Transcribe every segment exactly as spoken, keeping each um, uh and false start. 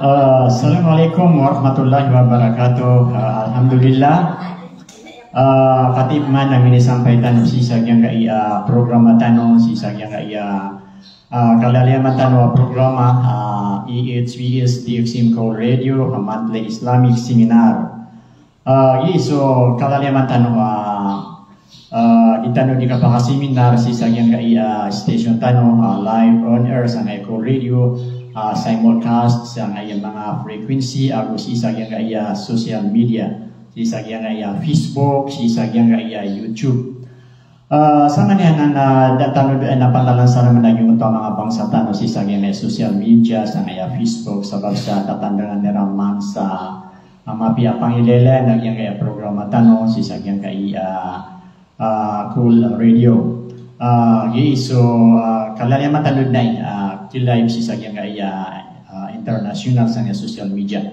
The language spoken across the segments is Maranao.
Ah, Assalamualaikum warahmatullahi wabarakatuh. Ah, alhamdulillah. Ah, katii pman a minisampay tano sii sa giyangkai a programa tano, sii sa giyangkai a, ah, kalalayaman tano a programa, ah, E H V S D X M Kaul Radio, ah, Monthly Islamic Seminar. Ah, giya so kalalayaman tano, ah, ah, di tano di kapakaseminar sii sa giyangkai a, ah, station tano, ah, live on air sangkai a Kaul Radio, ah, simulcast sangkai a manga frequency, ago sii sa giyangkai a, ah, social media, sii sa giyangkai a, ah, Facebook, sii sa giyangkai a, ah, YouTube. Ah, sangkanan a, ah, da tano dn a pandalan sa raman a giyoto a manga bangsa tano sii sa giyangkai a, ah, social media, sangkai a, ah, Facebook, sabap sa tatandangan iran man sa a mapiya a pangilalayan a giyangkai a programa tano sii sa giyangkai a, ah, Kaul Radio. Ah, giya so, ah, kalalayaman tano dn a, ah, ki-live sii sa giyangkai a, ah, international sangkai a social media.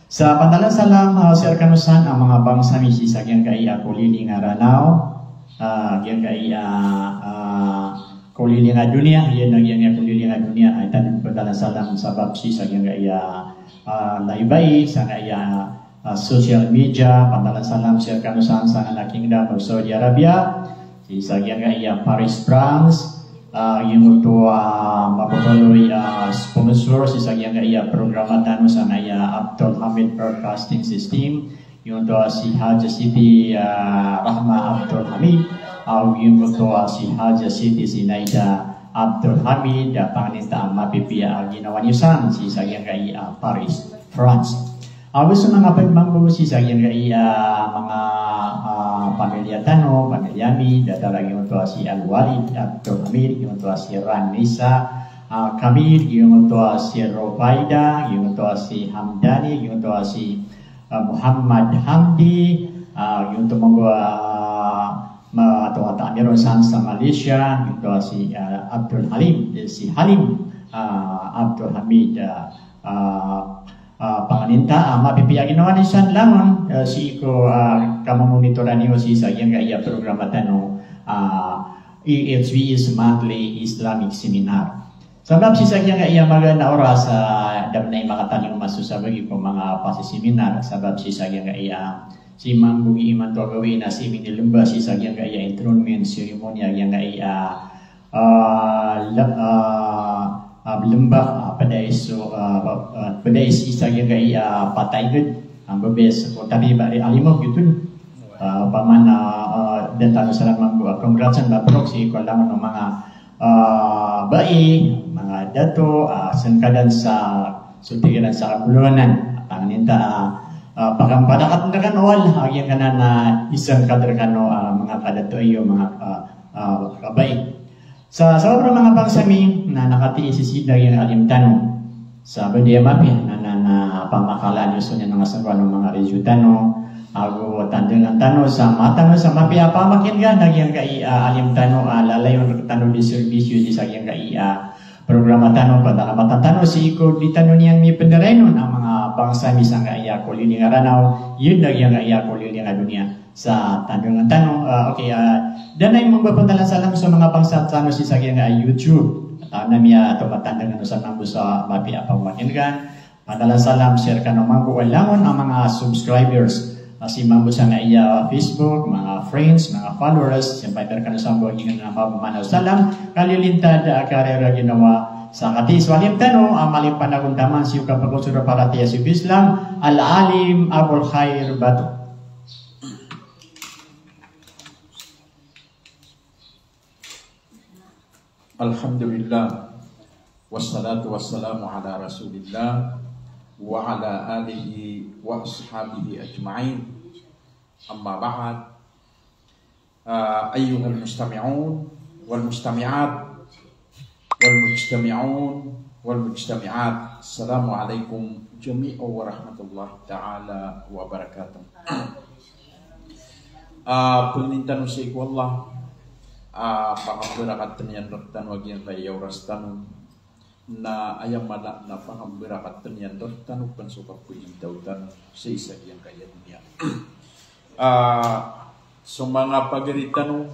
Sa pandalan salam, ah, sii rkano san a manga bangsa mi sii sa giyangkai a, ah, koliling a Ranaw, ah, giyangkai a, ah, ah, koliling a doniya, giya na giyangkai a koliling a doniya, ah, aya tano dn pandalan salam sabap sii sa giyangkai a, ah, ah, live ai, sangkai a, ah, ah, social media, pandalan salam sii rkano san sa United Kingdom of Saudi Arabia, sii sa giyangkai a, ah, Paris, France, ah, giyoto a, ah, mababaloy a, ah, sponsor sii sa giyangkai a, ah, programa tano sangkai a, ah, Abdul Hamid Broadcasting System, giyoto a, ah, si Haja Siti, ah, Rahma Abdul Hamid, ah, giyoto a, ah, si Haja Siti Zinaida Abdul Hamid, ah, pangninta a mapipiya a ginawa niyo san sii sa giyangkai a, ah, Paris, France. Ago so manga pagmambo sii sa giyangkai a, ah, manga, ah, pamilya tano, pamilya mi, da tara giyoto a, ah, si Al-Walid Abdul Hamid, giyoto a, ah, si Ranisa, ah, Kamil, giyoto a, ah, si Rofaida, giyoto a, ah, si Hamdani, giyoto a, ah, si, ah, Muhammad Hamdi, ah, giyoto mambo a, ah, ma-, ato a, ah, Tamirun san sa Malaysia, giyoto a, ah, si, ah, Abdul Halim, eh, si Halim, ah, Abdul Hamid, ah, ah, ah, pangninta a, ah, mapipiya a ginawa niyo san langon, eh, sii ko, ah, kamamonitora niyo sii sa giyangkai a, ah, programa tano, ah, E H V S Monthly Islamic Seminar. Sabap sii sa giyangkai a, ah, magaan a oras, ah, da pn ai makatalingoma so sabagi ko manga pasiseminar, sabap sii sa giyangkai a, ah, si mambo i imanto a gawii na si minilemba sii sa giyangkai a, ah, enthronement ceremony a giyangkai a, ah, ah, le-, ah, ah, lembak, ah, pd ai so, ah, pa-, ah, pd ai sii sa giyangkai a, ah, patayged, ah, mbebes ko tabi ba di alimo giyoto. Ah, opama na, ah, da tano sa raman mambo a, ah, congrats and mabruk sii ko langon o manga, ah, bai, manga dato, ah, sangkanan sa, so tig iran sa kabolonan, pangninta, ah, ah, pakampadakatan rkano a, ah, giyangkanan a, ah, isangkad rkano, ah, manga kadato iyo, manga, ah, ah, kabai. Sa sabap roo manga bangsa mi, na nakatii sii sa giyangkai a alim tano. Sa ba di a mapiya na, na, na pamakalaan iyo so niyan a manga sangkoan o manga radyo tano, ago tandangan tano sa mata tano sa mapiya a pamakinega a giyangkai a, ah, alim tano a, ah, lalayon rektano di serbisyo sii sa giyangkai a, ah, programa tano, patalamatan tano sii ko di tano niyan mipndarainon a manga bangsa mi sangkai a, ah, koliling a Ranaw, giya na giyangkai a, ah, koliling a doniya. Sa tandangan tano, ah, okay, ah, da na i mambo a pandalan salam so manga bangsa tano sii sa giyangkai a, ah, YouTube. Taw na miyato matandangan o sa mambo sa mapiya a pamakinega. Pandalan salam sii rkano mambo a langon a manga subscribers. Ah, si mambo sangkai a, ah, Facebook, manga friends, manga followers, sampay rkano sa mambo a giyangkanan a mabamana o salam, kalilintad a karera ginawa. Sa katii so alim tano a, ah, mala i panagontaman sii ko kapakosoro paratiyaya sii ko Islam, Al-Alim Abul Khair Bato. Alhamdulillah. Wassalatu wassalamu ala Rasulillah wa ala alihi wa ashabihi ajma'in. Amma ba'd. Ah, ayyuhal mustami'un wal mustami'at wal mujtami'un wal mujtami'at. Assalamualaikum jami'an warahmatullahi ta'ala wabarakatuh. Ah, pangnin tano sii ko Allah, ah, pakambarakaten iyan rektano a giyangkaya oras tano. Na aya mala na pakambarakaten iyan rektano pen so kapointaw tano sii sa giyangkaya doniya. Ah, so manga pagari tano,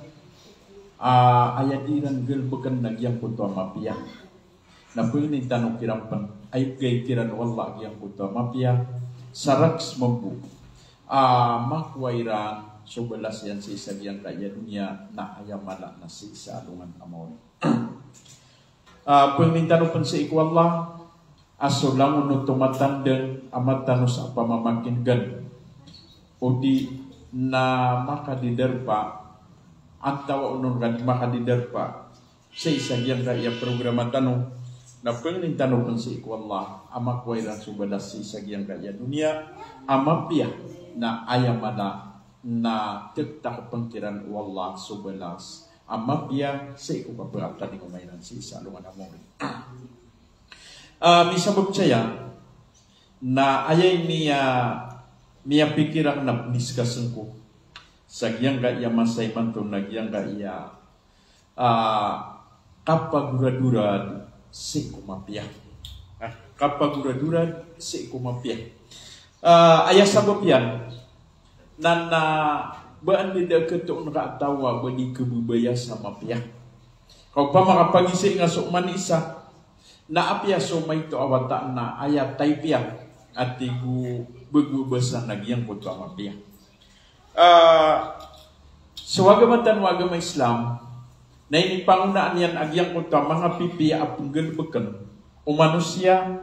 ah, aya di iran galebeken na giyangkoto a mapiya. Na pangnin tano kiran pen a ipegay kiran o Allah a giyangkoto a mapiya, sa rakhs mambo a makowa iran so balas iyan sii sa giyangkaya doniya na aya mala na sii sa alongan a maori. Ah, pangnin tano pen sii ko Allah a so langon oto matandang a matanos a pamamakinegen, odi na makadidarpa, antawa onon ka di makadidarpa sii sa giyangkaya programa tano, na pangnin tano pen sii ko Allah a makowa iran so balas sii sa giyangkaya doniya a mapiya, na aya mala na tektakepen kiran o Allah so balas a mapiya sii ko kapekatandingoman iran sii sa alongan a maori. Ah, misabap saya na aya ini a miyapikir aken na peniskasen ko sa giyangkaya masa imanto na giyangkaya, ah, kapagoradorad sii ko mapiya. Ah, kapagoradorad sii ko mapiya. Ah, aya sabap iyan na, na ba anda da ketoon ka a taw a ba di kebebaya sa mapiya. Ka opama ka pagizai nga so oman i isa, na apiya so maito a wata na aya type iyan a tig o bego a basa na giyangkoto a mapiya. Ah, so agama tano a agama Islam, na inipangonaan iyan a giyangkoto a manga pipiya a penggalebeken o manosiya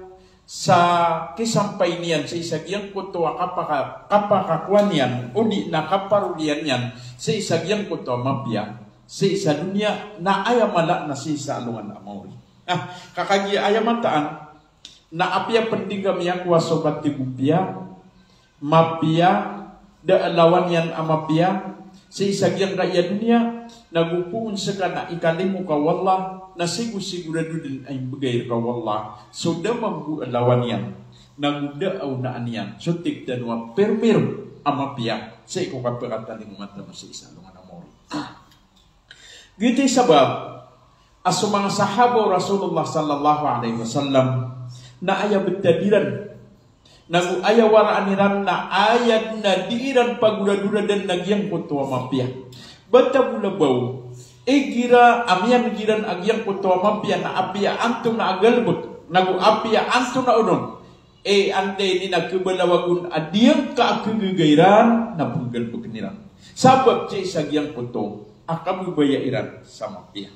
sa kisampay niyan sii sa giyangkoto a kapaka-, kapakakowa niyan, odi na kaparoliyan iyan sii sa giyangkoto a mapiya sii sa doniya, na aya mala na sii sa alongan a maori. Ah, ka kagiya aya mataan, na apiya pen di ka miyakowa so katigopiya, mapiya, da a lawan iyan a mapiya sii sa giyangkaya doniya, nago poon seka na ikalimo ka o Allah, na sigosigorado den a imbegay reka o Allah so da mambo a lawan iyan, nago da a onaan iyan so tig tano a permir a mapiya sii ko kapekatandingoman tano sii sa alongan a maori. Giyoto i sabap a so manga sahaba o Rasulullah sallallahu alaihi wasallam na aya betad iran, nago aya waraan iran na aya den a di iran pagoradoradan na giyangkoto a mapiya. Bata bo labaw, igira a miyaneg iran a giyangkoto a mapiya na apiya antonaa a galebek, nago apiya antonaa onon, e, anda ini na kebalawagon a diyangka a kegegaga iran na penggalebeken iran. Sabap sii sa giyangkoto a kabebaya iran sa mapiya.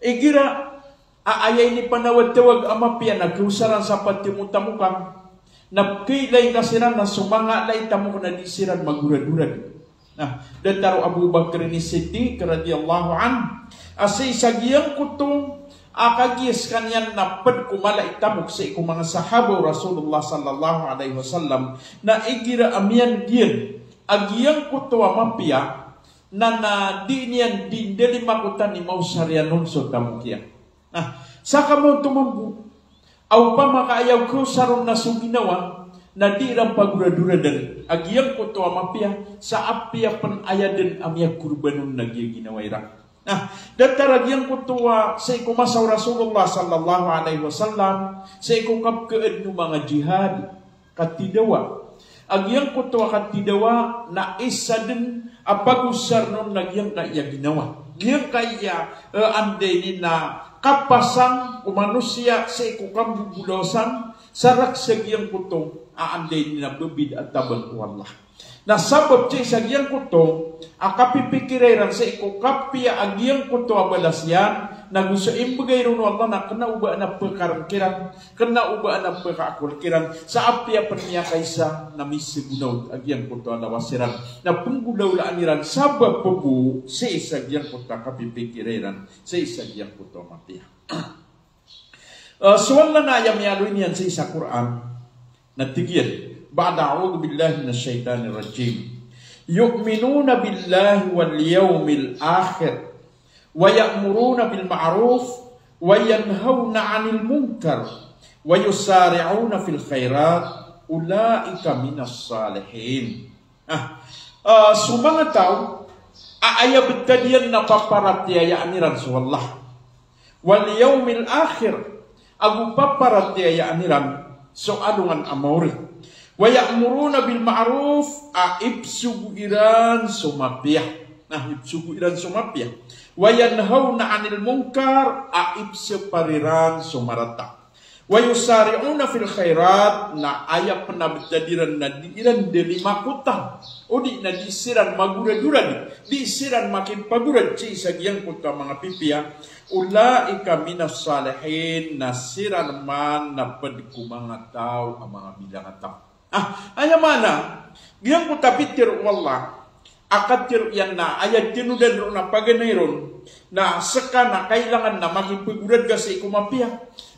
Igira a aya inipanawatawag a mapiya na keosaran sa patimotamokan, na pekailay ka siran na so manga ala i tamok na di siran magoradorad. Na, datar o Abu Bakr As-Siddiq radhiyallahu anhu a sii sa giyangkoto a kagiya sekaniyan na ped ko mala i tamok sii ko manga sahaba o Rasulullah sallallahu alaihi wasallam, na igira a miyaneg iyan a giyangkoto a mapiya, na, na di niyan di ndalimakotan i maosar iyan on so tamok iyan. Na, saka maoto mambo a opama ka aya keosar on na so ginawa na di iran pagoradoradan a giyangkoto a mapiya, sa apiya pen aya den a miyakorban on na giya ginawa iran. Na, datar a giyangkoto a sii ko masa o Rasulullah sallallahu alaihi wasallam, sii ko kapekaed o manga jihad, katidawa. A giyangkoto a katidawa na isa den a pagosaren on na giyangkaya ginawa. Giyangkaya, eh, anda ini na kapasang o manosiya sii ko kambobolawasan, sa rakhs a giyangkoto a anda ini na bebida a tabang o Allah. Na sabap sii sa giyangkoto a kapipikira iran sii ko kapiya a giyangkoto a balas iyan, nago so imbegay ron o Allah na kena o ba na pekareng kiran, kena o ba na pekaakol kiran, sa apiya pen miyakaisa na misegonawt a giyangkoto a lawas iran, na penggolawlaan iran sabap bo sii sa giyangkoto a kapipikira iran sii sa giyangkoto a mapiya. Eh, so Allah na aya miyaaloy niyan sii sa Qur'an, na tig iyan, ba'da a'udhu billahi minash shaitanir rajim. Yu'minuna billahi wal yawmil akhir, wa ya'muruna bil ma'ruf, wa yanhawna 'anil munkar, wa yusari'una fil khairat, ulaika minas salihin. Ah, ah, so manga taw a aya betad iyan na paparatiyayaan iran so Allah, wal yawmil akhir, ago paparatiyayaan iran so alongan a maori. Wa ya'muruna bil ma'ruf, a ipsogo iran so mapiya. Na, ipsogo iran so mapiya. Wa yanhawna 'anil munkar, a ipsapar iran so marata. Wa yusari'una fil khairat, na aya pn a btad iran na di iran dn di makotang, odi na di siran magorad-orad, di siran makipagorad sii sa giyangkoto a manga pipiya. Ulaika minas salihin, na siran man na pd ko manga taw a manga bilangataw. Ah, aya maana, giyangkoto a pitharo o Allah a katharo iyan na aya tinodan ron a paganay ron na ska na kailangan na makipagorad ka sii ko mapiya,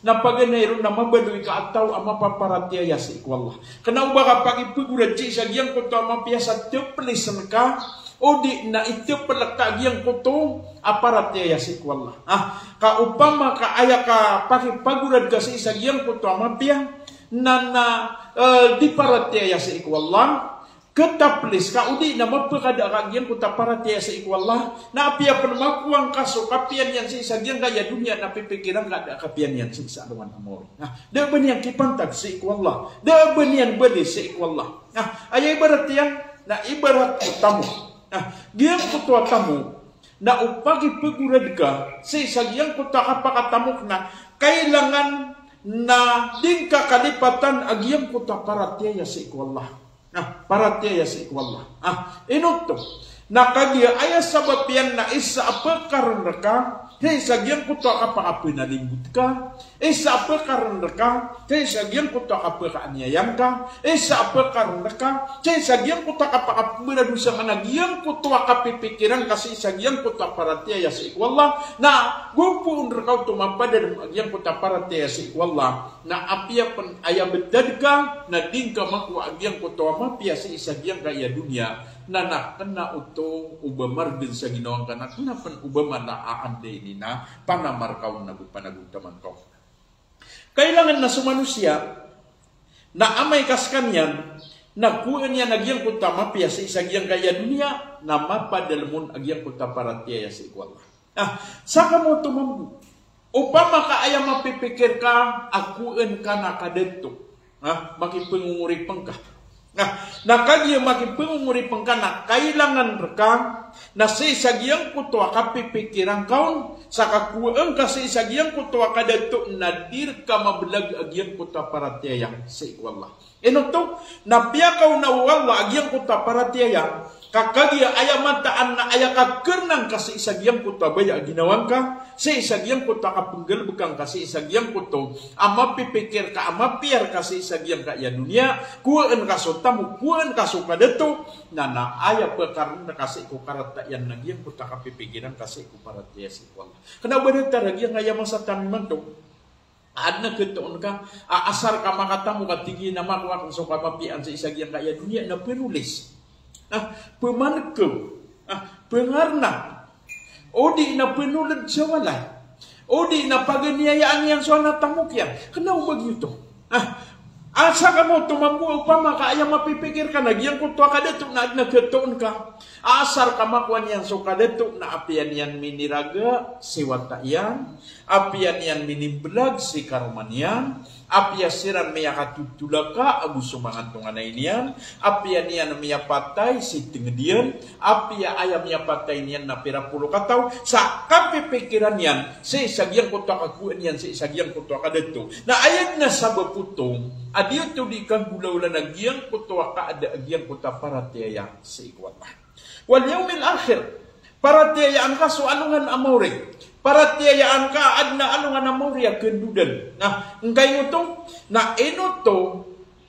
na paganay ron na mabaloy ka a taw a mapaparatiyaya sii ko Allah. Kna o ba ka pakipagorad sii sa giyangkoto a mapiya sa tplisen ka, odi na itplk ka a giyangkoto a paratiyaya sii ko Allah. Ah, ka opama ka aya kapakipagorad ka sii sa giyangkoto a mapiya, na, na, eh, di paratiyaya sii ko Allah, ktaplis ka odi na mapkada ka a giyangkoto a paratiyaya sii ko Allah, na apiya pn makowa ngka so kapiya niyan sii sa giyangkaya doniya na pipikiran ka a da a kapiya niyan sii sa alongan a maori. Na da a ba niyan kipantag sii ko Allah, da a ba niyan bali sii ko Allah. Na aya ibarat iyan na ibarat o tamok. Na giyangkoto a tamok na o pakipagorad ka sii sa giyangkoto a kapakatamok na kailangan na di ngka kalipatan a giyangkoto a paratiyaya sii ko Allah. Na paratiyaya sii ko Allah. Ah, ino oto? Na kagiya aya sabap iyan na isa a pkarn rka sii sa giyangkoto a kapakapnalimbot ka, isa a pkarn rka sii sa giyangkoto a kapkaaniyayaan ka, isa a pkarn rka sii sa giyangkoto a kapakapmbaradosa ka na giyangkoto a kapipikiran ka sii sa giyangkoto a paratiyaya sii ko Allah, na gopoon rka oto mapadalm a giyangkoto a paratiyaya sii ko Allah. Na apiya pn aya btad ka na di ngka makowa a giyangkoto a mapiya sii sa giyangkaya doniya, na, na kna oto o ba margn sa ginawa ngka, na kna pn o ba mala a anda ini na panamar ka on na go panagontaman ka on. Kailangan na so manosiya na amay ka skaniyan na kowaan iyan a giyangkoto a mapiya sii sa giyangkaya doniya, na mapadalm on a giyangkoto a paratiyaya sii ko Allah. Ah, saka mo oto mambo. Opama ka aya mapipikir ka a kowaan ka na kadato. Ah, makipngongoripn ka. Ah, na kagiya makipngongoripn ka na kailangan rka na sii sa giyangkoto a kapipikiran ka on, sa kakowaan ka sii sa giyangkoto a kadato na di rka mablag a giyangkoto a paratiyaya sii ko Allah. Ino oto? Na piyakaona o Allah a giyangkoto a paratiyaya, ka kagiya aya mataan na aya kakarnan ka sii sa giyangkoto a baya a ginawa ngka, sii sa giyangkoto a kapnggalbkan ka sii sa giyangkoto a mapipikir ka a mapiya rka sii sa giyangkaya doniya, kowaan ka so tamok, kowaan ka so kadato, na, na aya pkarn ka sii ko karata iyan na giyangkoto a kapipikiran ka sii ko paratiyaya sii ko Allah. Kna o ba datar a giyangkaya masa tano imanto. Adn a khatoon ka a asar ka makatamok a tig iyan a makowa akn so kamapiyaan sii sa giyangkaya doniya na pnolis. Ah, pmankaw. Ah, pngarna. O di na pnold sa walay. O di na paganiyayaan iyan so ana tamok iyan. Kna o ba giyoto. Ah, asa ka mo oto mambo, opama ka aya mapipikir ka na giyangkoto a kadato na adn a khatoon ka a asar ka makowa niyan so kadato na apiya niyan miniraga si wata iyan, apiya niyan minimblag si karoma niyan, apiya siran miyakatotolaka ago so manga tonganay niyan, apiya niyan miyapatay si tngd iyan, apiya aya miyapatay niyan na pira polo kataw, sa kapipikiran iyan sii sa giyangkoto a kakowaan iyan sii sa giyangkoto a kadato. Na aya dn a sabap oto a di oto di kanggolawlaan a giyangkoto a kaada a giyangkoto a paratiyaya sii ko Allah. Wal yawmil akhir. Paratiyayaan ka so alongan a maori. Paratiyayaan ka a adn a alongan a maori a kandodan. Na, ngkaino oto? Na ino oto?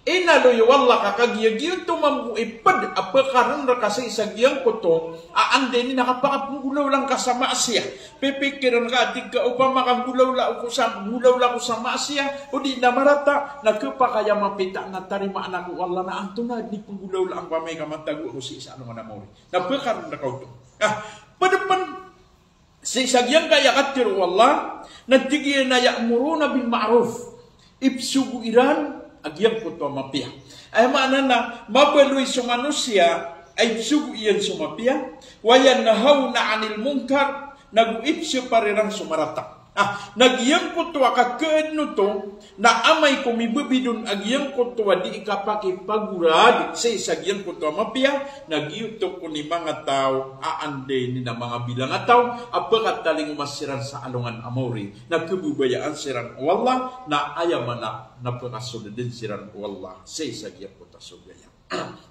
Inaloy o Allah ka kagiya giyoto mambo i pd a pkarn rka sii sa giyangkoto a anda ini na kapakapnggolawlaan ka sa maasiya. Pipikiran ka a tig ka opama ka nggolawla ako sa, nggolawla ako sa maasiya, o di na marata, na khapakay a mapita na tarimaan ako o Allah na antonaa dn i pnggolawlaan ko amay ka matago ako sii sa alongan a maori. Na pkarn rka oto. Ah, pd pn sii sa giyangkaya katharo o Allah, na tig iyan a ya'muruna bil ma'ruf. Ipsogo iran a giyangkoto a mapiya. Aya maana na mabaloy so manosiya a ipsogo iyan so mapiya, wa yanhawna 'anil munkar, nago ipsapar iran so marata. Ah, na giyangkoto a kakeed oto, na amay ko mibebidon a giyangkoto a di kapakipagorad sii sa giyangkoto a mapiya, na giyoto kon i manga taw a anda ini na manga bilang a taw a pekatalingoma siran sa alongan a maori, na kebabayaan siran o Allah, na aya maana na pekasoldn siran o Allah sii sa giyangkoto a sorga iyan.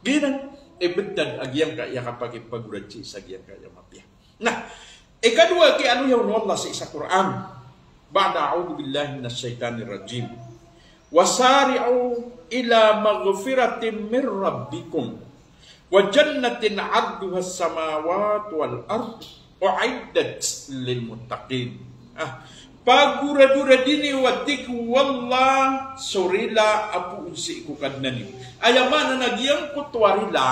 Giyanan i btad a giyangkaya kapakipagorad sii sa giyangkaya mapiya. Na ikadowa, kiyaaloya on o Allah sii sa Qur'an, ba'da a'udhu billahi minash shaitanir rajim. Wasari'u ila maghfiratin min rabbikum wa jannatin 'arduhas samawatu wal ard u'iddat lil muttaqin. Ah, pagoradoradn iyo, a tig o Allah, so rila a poon sii ko Kadnan iyo. Aya maana na giyangkoto a rila,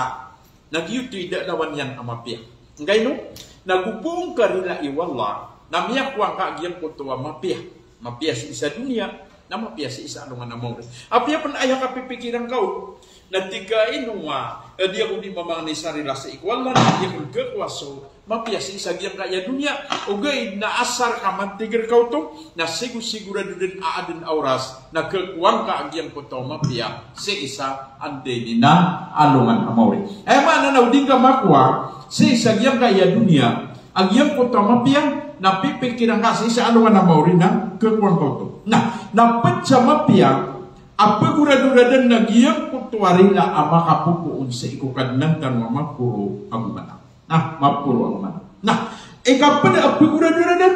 na giyoto i da lawan iyan a mapiya. Ngkaino? Na go poon ka rilai o Allah, na miyakowa ngka a giyangkoto a mapiya. Mapiya sii sa doniya, na mapiya sii sa alongan a maori. Apiya pn aya kapipikiran ka on, na tig ka ino a, eh, di ako di mamangni sa rila sii ko Allah, na di ako di kakowa so mapiya sii sa giyangkaya doniya. Ogaid na asar ka mantiger ka oto, na sigo-sigorado dn a adn a oras na kakowa ngka a giyangkoto a mapiya sii sa anda ini na alongan a maori. Aya maana na o di ngka makowa sii sa giyangkaya doniya a giyangkoto a mapiya, na pipikiran ka sii sa alongan a maori na kakowa ngka oto. Na, na pd sa mapiya a pagoradoradn na giyangkoto a rila a makapopoon sii ko Kadnan tano a maporo ago mala. Na, maporo ago mala. Na, ikapd a pagoradoradn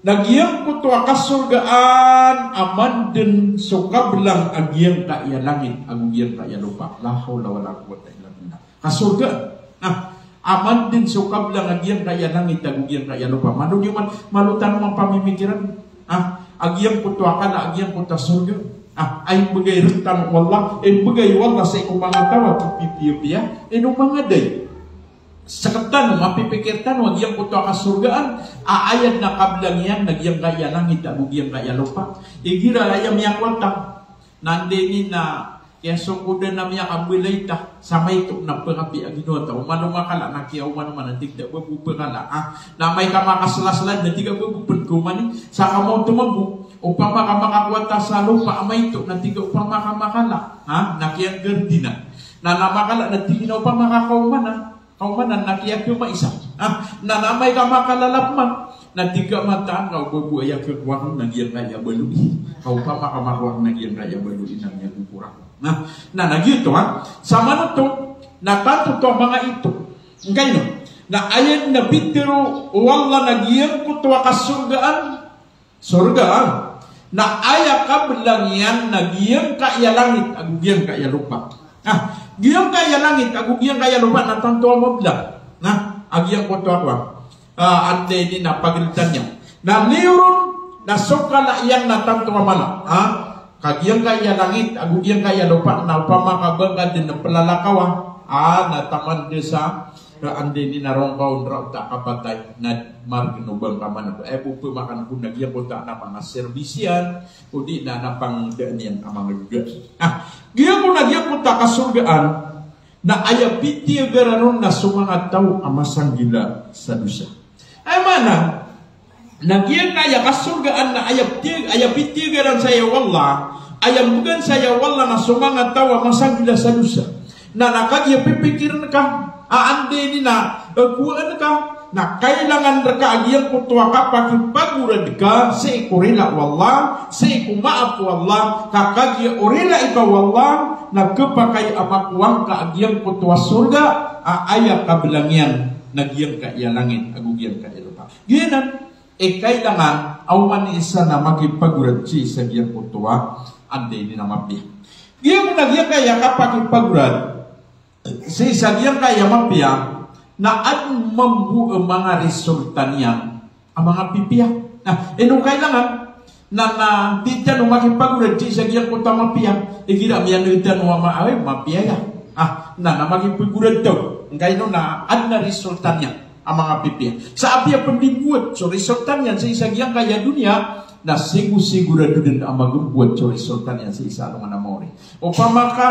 na giyangkoto a kasorgaan a mandn so kablang a giyangkaya langit ago giyangkaya lopa. La hawla wala quwwata illa billah. Kasorgaan. Na, a mandn so kablang a giyangkaya langit ago giyangkaya lopa. Malo niyo man, malo tano man pamimikiran. Ah, a giyangkoto a kala a giyangkoto a sorga. Ah, a imbgay rktano o Allah, imbgay o Allah sii ko manga taw a pipiyapiya, ino manga day. Sktano, mapipikir tano a giyangkoto a kasorgaan a aya dn a kablang iyan na giyangkaya langit ago giyangkaya lopa. Igira aya miyakowa tano na anda ini na kiyasongkodan a miyakambelay ta sa maito na pkapiya ginawa ta. Oman o makala na kiyaoman-oman na tig ta babo pkala, ah. Na amay ka makaslasla na tig a babo pn komani. Sa kamaoto mambo, opama ka makakowa ta sa lopa a maito na tig a opama ka makala, ah, na kiyanggardina. Na, na makala na tig iyan a opama ka kaomanan. Kaomanan na kiyakema isa. Ah, na, na amay ka makalalap man, na tig ka mataan ka o babo aya kakowa ko na giyangkaya baloi. Ka opama ka makowa ko na giyangkaya baloi na miyagogorak. Na, na, na giyoto, ha? Samanoto, na tanto oto a manga ito. Ngkaino? Na aya dn a pitharo o Allah na giyangkoto a kasorgaan, sorga, ah. Na aya kablang iyan na giyangkaya langit ago giyangkaya lopa. Ah, giyangkaya langit ago giyangkaya lopa na tanto a mablang. Na, a giyangkoto a kowan. Ah, anda ini na pagltan iyan. Na liyo ron, na so kala iyan na tanto a mala. Ah, ka giyangkaya langit ago giyangkaya lopa na opama ka ba ngka dn plalakawa. Ah, na taman dn sa Ka anda ini na rongkaw on raot a kapatay, na margn o ba ngka man, eh, bo pmakan ko na giyangkoto a manga serbis iyan, odi na, na pangdaan iyan a manga gaga. Ah, giyangkoto na giyangkoto a kasorgaan, na aya pitiyagaran on na so manga taw a masanggila sa dosa. Aya maana, na giyangkaya kasorgaan na aya piti-, aya pitiyagaran saya o Allah, aya mbgan saya o Allah na so manga taw a masanggila sa dosa. Na, na kagiya pipikirn ka a anda ini na, eh, kowaan ka, na kailangan rka a giyangkoto a kapakipagorad ka sii ko rila o Allah, sii ko maap o Allah, ka kagiya o rila ika o Allah, na khapakay a makowa ngka a giyangkoto a sorga a aya kablang iyan na giyangkaya langit ago giyangkaya lopa. Giyanan i kailangan a oman i isa na makipagorad sii sa giyangkoto a anda ini na mapiya. Giya kon a giyangkaya kapakipagorad sii sa giyangkaya mapiya na adn mambo a manga resulta niyan a manga pipiya. Na ino kailangan na, na di tano makipagorad sii sa giyangkoto a mapiya. Igira miyan'g tano a ma-, ay, mapiya aya. Ah, na, na makipagorad tano. Ngkaino na adn a resulta niyan a manga pipiya. Sa apiya pn di mbowat so resulta niyan sii sa giyangkaya doniya, Na sigo-sigorado den a magemboat so resulta niyan sii sa alongan a maori. Opama ka,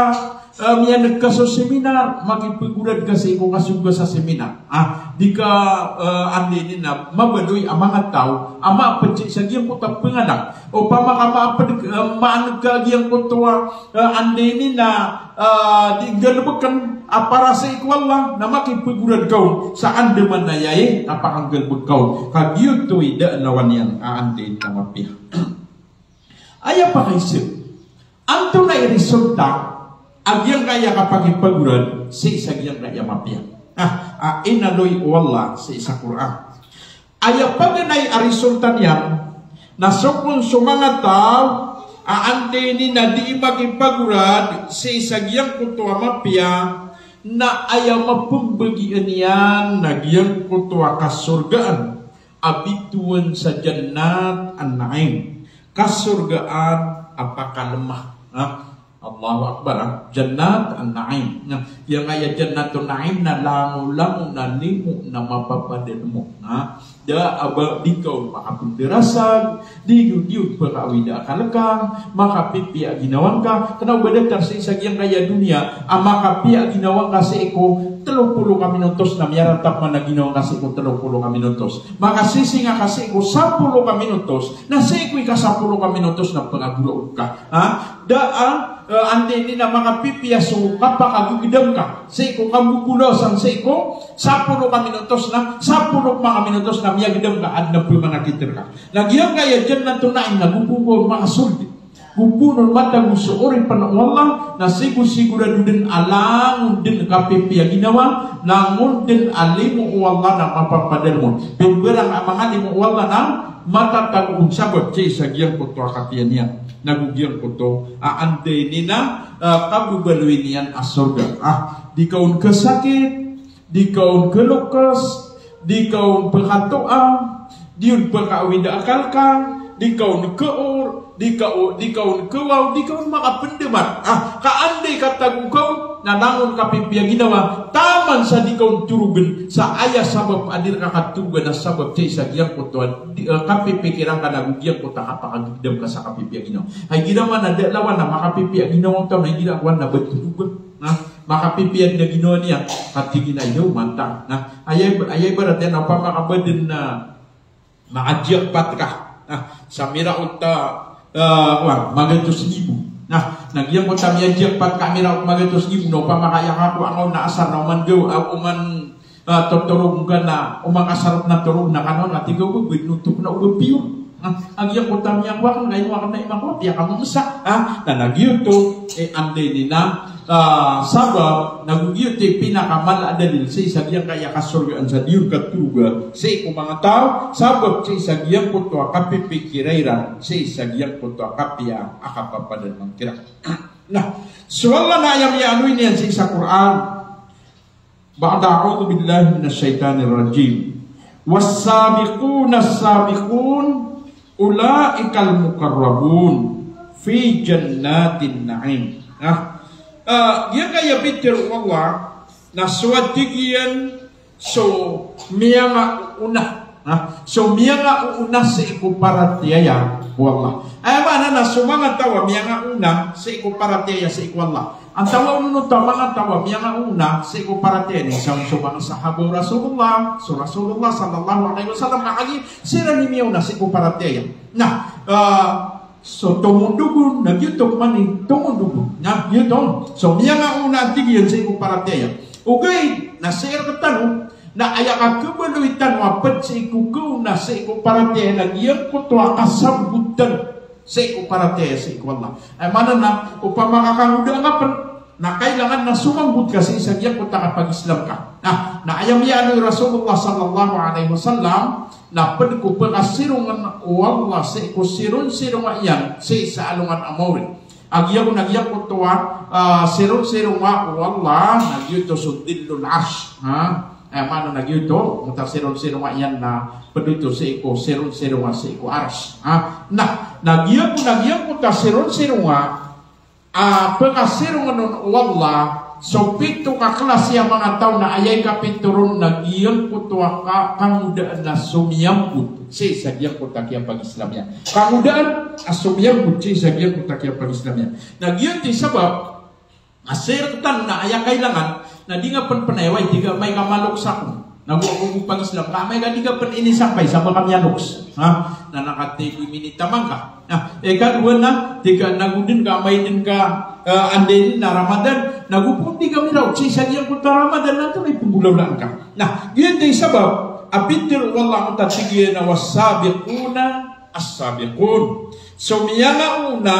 eh, miyaneg ka so seminar, makipegorad ka sii ko kasogoa sa seminar. Ah, di ka, eh, anda ini na mabaloy a manga taw a maaped sii sa giyangkoto a pengalang. Opama ka maaped, eh, maaneg ka giyangkoto a, eh, anda ini na, eh, di nggalebeken a para sii ko Allah, na makipegorad ka on sa andamanaya i kapakanggalebek ka on. Ka giyoto i da lawan iyan a anda ini na mapiya. Aya pakaisip, antonaa i resulta a giyangkaya kapakipegorad sii sa giyangkaya mapiya? Ah, a inaloy o Allah sii sa Qur'an. Aya paganay a resulta niyan, na so kon so manga taw a anda ini na dii makipegorad sii sa giyangkoto a mapiya, na aya mapembagian iyan na giyangkoto a kasorgaan a bitowan sa Jannat an-Na'im. Kasorgaan a pakalema. Ha? Allahu Akbar, ha? Jannat an-Na'im. Na, giyangkaya Jannatun Na'im na langolangon a limo na mapapadelmo. Ha? Da a ba, di ka on makapenderasag, di, di on pekaawida akal ka, makapipiya ginawa ngka, kena o ba datar sii sa giyangkaya doniya a makapiya ginawa ngka sii ko telo polo ka minotos na miyaratap man a ginawa ngka sii ko telo polo ka minotos. Makasisinga ka sii ko sapolo ka minotos, na sii ko ikasapolo ka minotos na pekagoraok ka. Ha? Da a, eh, anda ini na makapipiya so kapakagegedam ka sii ko kambobolasan sii ko sapolo ka minotos na, sapolo ka manga minotos na miyagedam ka, aden a pemanakit reka. Na giyangkaya Jannatun Na'im na go poon makasold. Go poon matago so oripen o Allah, na sigo-sigorado den a langon den kapipiya ginawa, langon den a limo o Allah na mapapadelmo. Pemberang a manga limo o Allah na matatago on sabap sii sa giyangkoto a kapiya niyan. Na go giyangkoto a anda ini na, ah, kababaloy niyan a sorga. Ah, di ka on kesakit, di ka on kelokas, di ka on pekatoa, di on pekaawida akal ka, di ka on keor, di ka o-, di ka on kewaw, di ka on makapendemar. Ah, ka anda i katago ka on, na langon kapipiya ginawa, taman sa di ka on torogen, sa aya sabap a di reka katorogan a sabap sii sa giyangkoto a di, eh, kapipikiran ka na go giyangkoto a kapakagegedam ka sa kapipiya ginawa. Hay giraman a da lawan a makapipiya ginawa o taw na igira kowan na ba torogen. Na, makapipiya den a ginawa niyan, ka tig iyan a ino manta. Na, aya, aya ibarat iyan a opama ka ba den a makajackpot ka. Na, sa miraot a, eh, wa, magatos ribo. Na, na giyangkoto a miyajackpot ka miraot magatos ribo, na opama ka aya kakowa ngka on na asar na oman gaw, ah, oman, ah, totorog ngka na, oman ka sarot na torog na kano, na tig ka o ba, ba, notok na o ba piyor. Ah, a giyangkoto a miyakowa aken, ka ino aken na imakowa, piya ka mamesa. Ah, na, na giyoto, eh, anda ini na, ah, sabap, na go giyoto i pinakamala a dalil sii sa giyangkaya kasorgaan sa di on katoroga sii ko manga taw, sabap sii sa giyangkoto a kapipikira iran sii sa giyangkoto a kapiya a kapapadalem kiran. Na, so Allah na aya miyaaloy niyan sii sa Qur'an. Ba'da a'udhu billahi minash shaitanir rajim. Was-sabiqunas sabiqun ulaikal muqarrabun fi jannatin na'im. Na, ah, giyangkaya pitharo o Allah, na so a tig iyan so miyangaoona. Ha? So miyangaoona sii ko paratiyaya ko Allah. Aya maana na so manga taw a miyangaoona sii ko paratiyaya sii ko Allah. Antawaa on oto a manga taw a miyangaoona sii ko paratiyaya niyan? Sa so manga sahaba o Rasulullah, so Rasulullah sallallahu alaihi wasallam, na kagiya siran i miyaona sii ko paratiyaya. Na, ah, so tomondog on, na giyoto pman i tomondog on. Na giyoto. So miyangaoona a tig iyan sii ko paratiyaya. Ogaid na sii rektano, na aya kakhabaloy tano a ped sii ko kaona sii ko paratiyaya na giyangkoto a kasambot tano sii ko paratiyaya sii ko Allah. Aya maana na opama ka kangodaan ka pen, na kailangan na somambot ka sii sa giyangkoto a kapag-Islam ka. Na, na aya miyaaloy o Rasulullah sallallahu alaihi wasallam, na ped ko pekasirongen o Allah sii ko sironsironga iyan sii sa alongan a maori. A giya, na giyangkoto a, ah, sironsironga o Allah, na giyoto so dhillul arsh. Ha? Aya maana na giyoto, mota sironsironga iyan na ped oto sii ko sironsironga sii ko arsh. Ha? Na, na giya, na giyangkoto a sironsironga a pekasirongen on o Allah, So pito ka klasi a manga taw na aya ikapito ron na giyangkoto a ka-, kangodaan a somiyangkot sii sa giyangkoto a kiyapagislam iyan. Kangodaan a somiyangkot sii sa giyangkoto a kiyapagislam iyan. Na giyoto i sabap a sii rktano na aya kailangan na di nga pn pnayawai, tig a amay ka maloks ako, nago ako pagislam ka, amay ka di ka pn inisampay sa ba ka miyaloks. Ha? Na nakatig i minitaman ka. Na ikadowa na, tig a nago dn ka, amay dn ka, eh, anda ini na Ramadan, nago pn di ka miraot sii sa giyangkoto a Ramadan, na antonaa i pnggolawlaan ka. Na giyoto i sabap a pitharo o Allah a tig iyan a was-sabiquna as-sabiqun. So miyangaona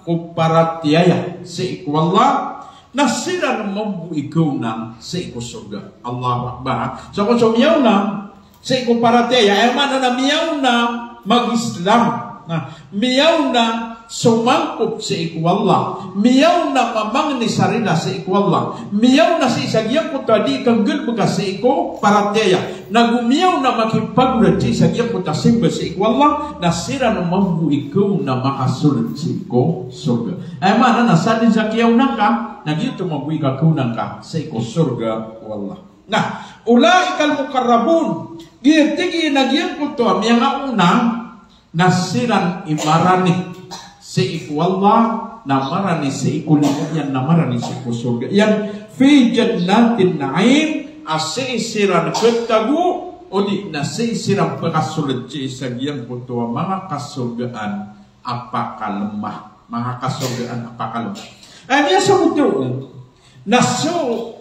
ko paratiyaya sii ko Allah, na siran mambo i kaona sii ko sorga. Allahu Akbar. So kon so miyaona sii ko paratiyaya, aya maana na miyaona mag-Islam. Na miyaona somangkop sii ko Allah. Miyaona mamangni sa rila sii ko Allah. Miyaona sii sa giyangkoto a di kanggalbka sii ko paratiyaya. Nago miyaona makipagorad sii sa giyangkoto a simba sii ko Allah, na siran mambo i kaona makasold sii ko sorga. Aya maana na sadn sa kiyaona ngka, na giyoto mambo i kakaona ngka sii ko sorga o Allah. Na ulaikal muqarrabun, giya tig iyan a giyangkoto a miyangaona, na siran i marani sii ko Allah, na marani sii ko limo iyan, na marani sii ko sorga iyan, fi jannatin na'im, a sii siran ptago, odi na sii siran pkasold sii sa giyangkoto a manga kasorgaan a pakalma. Manga kasorgaan a pakalma. Aya miyasogo tano na so,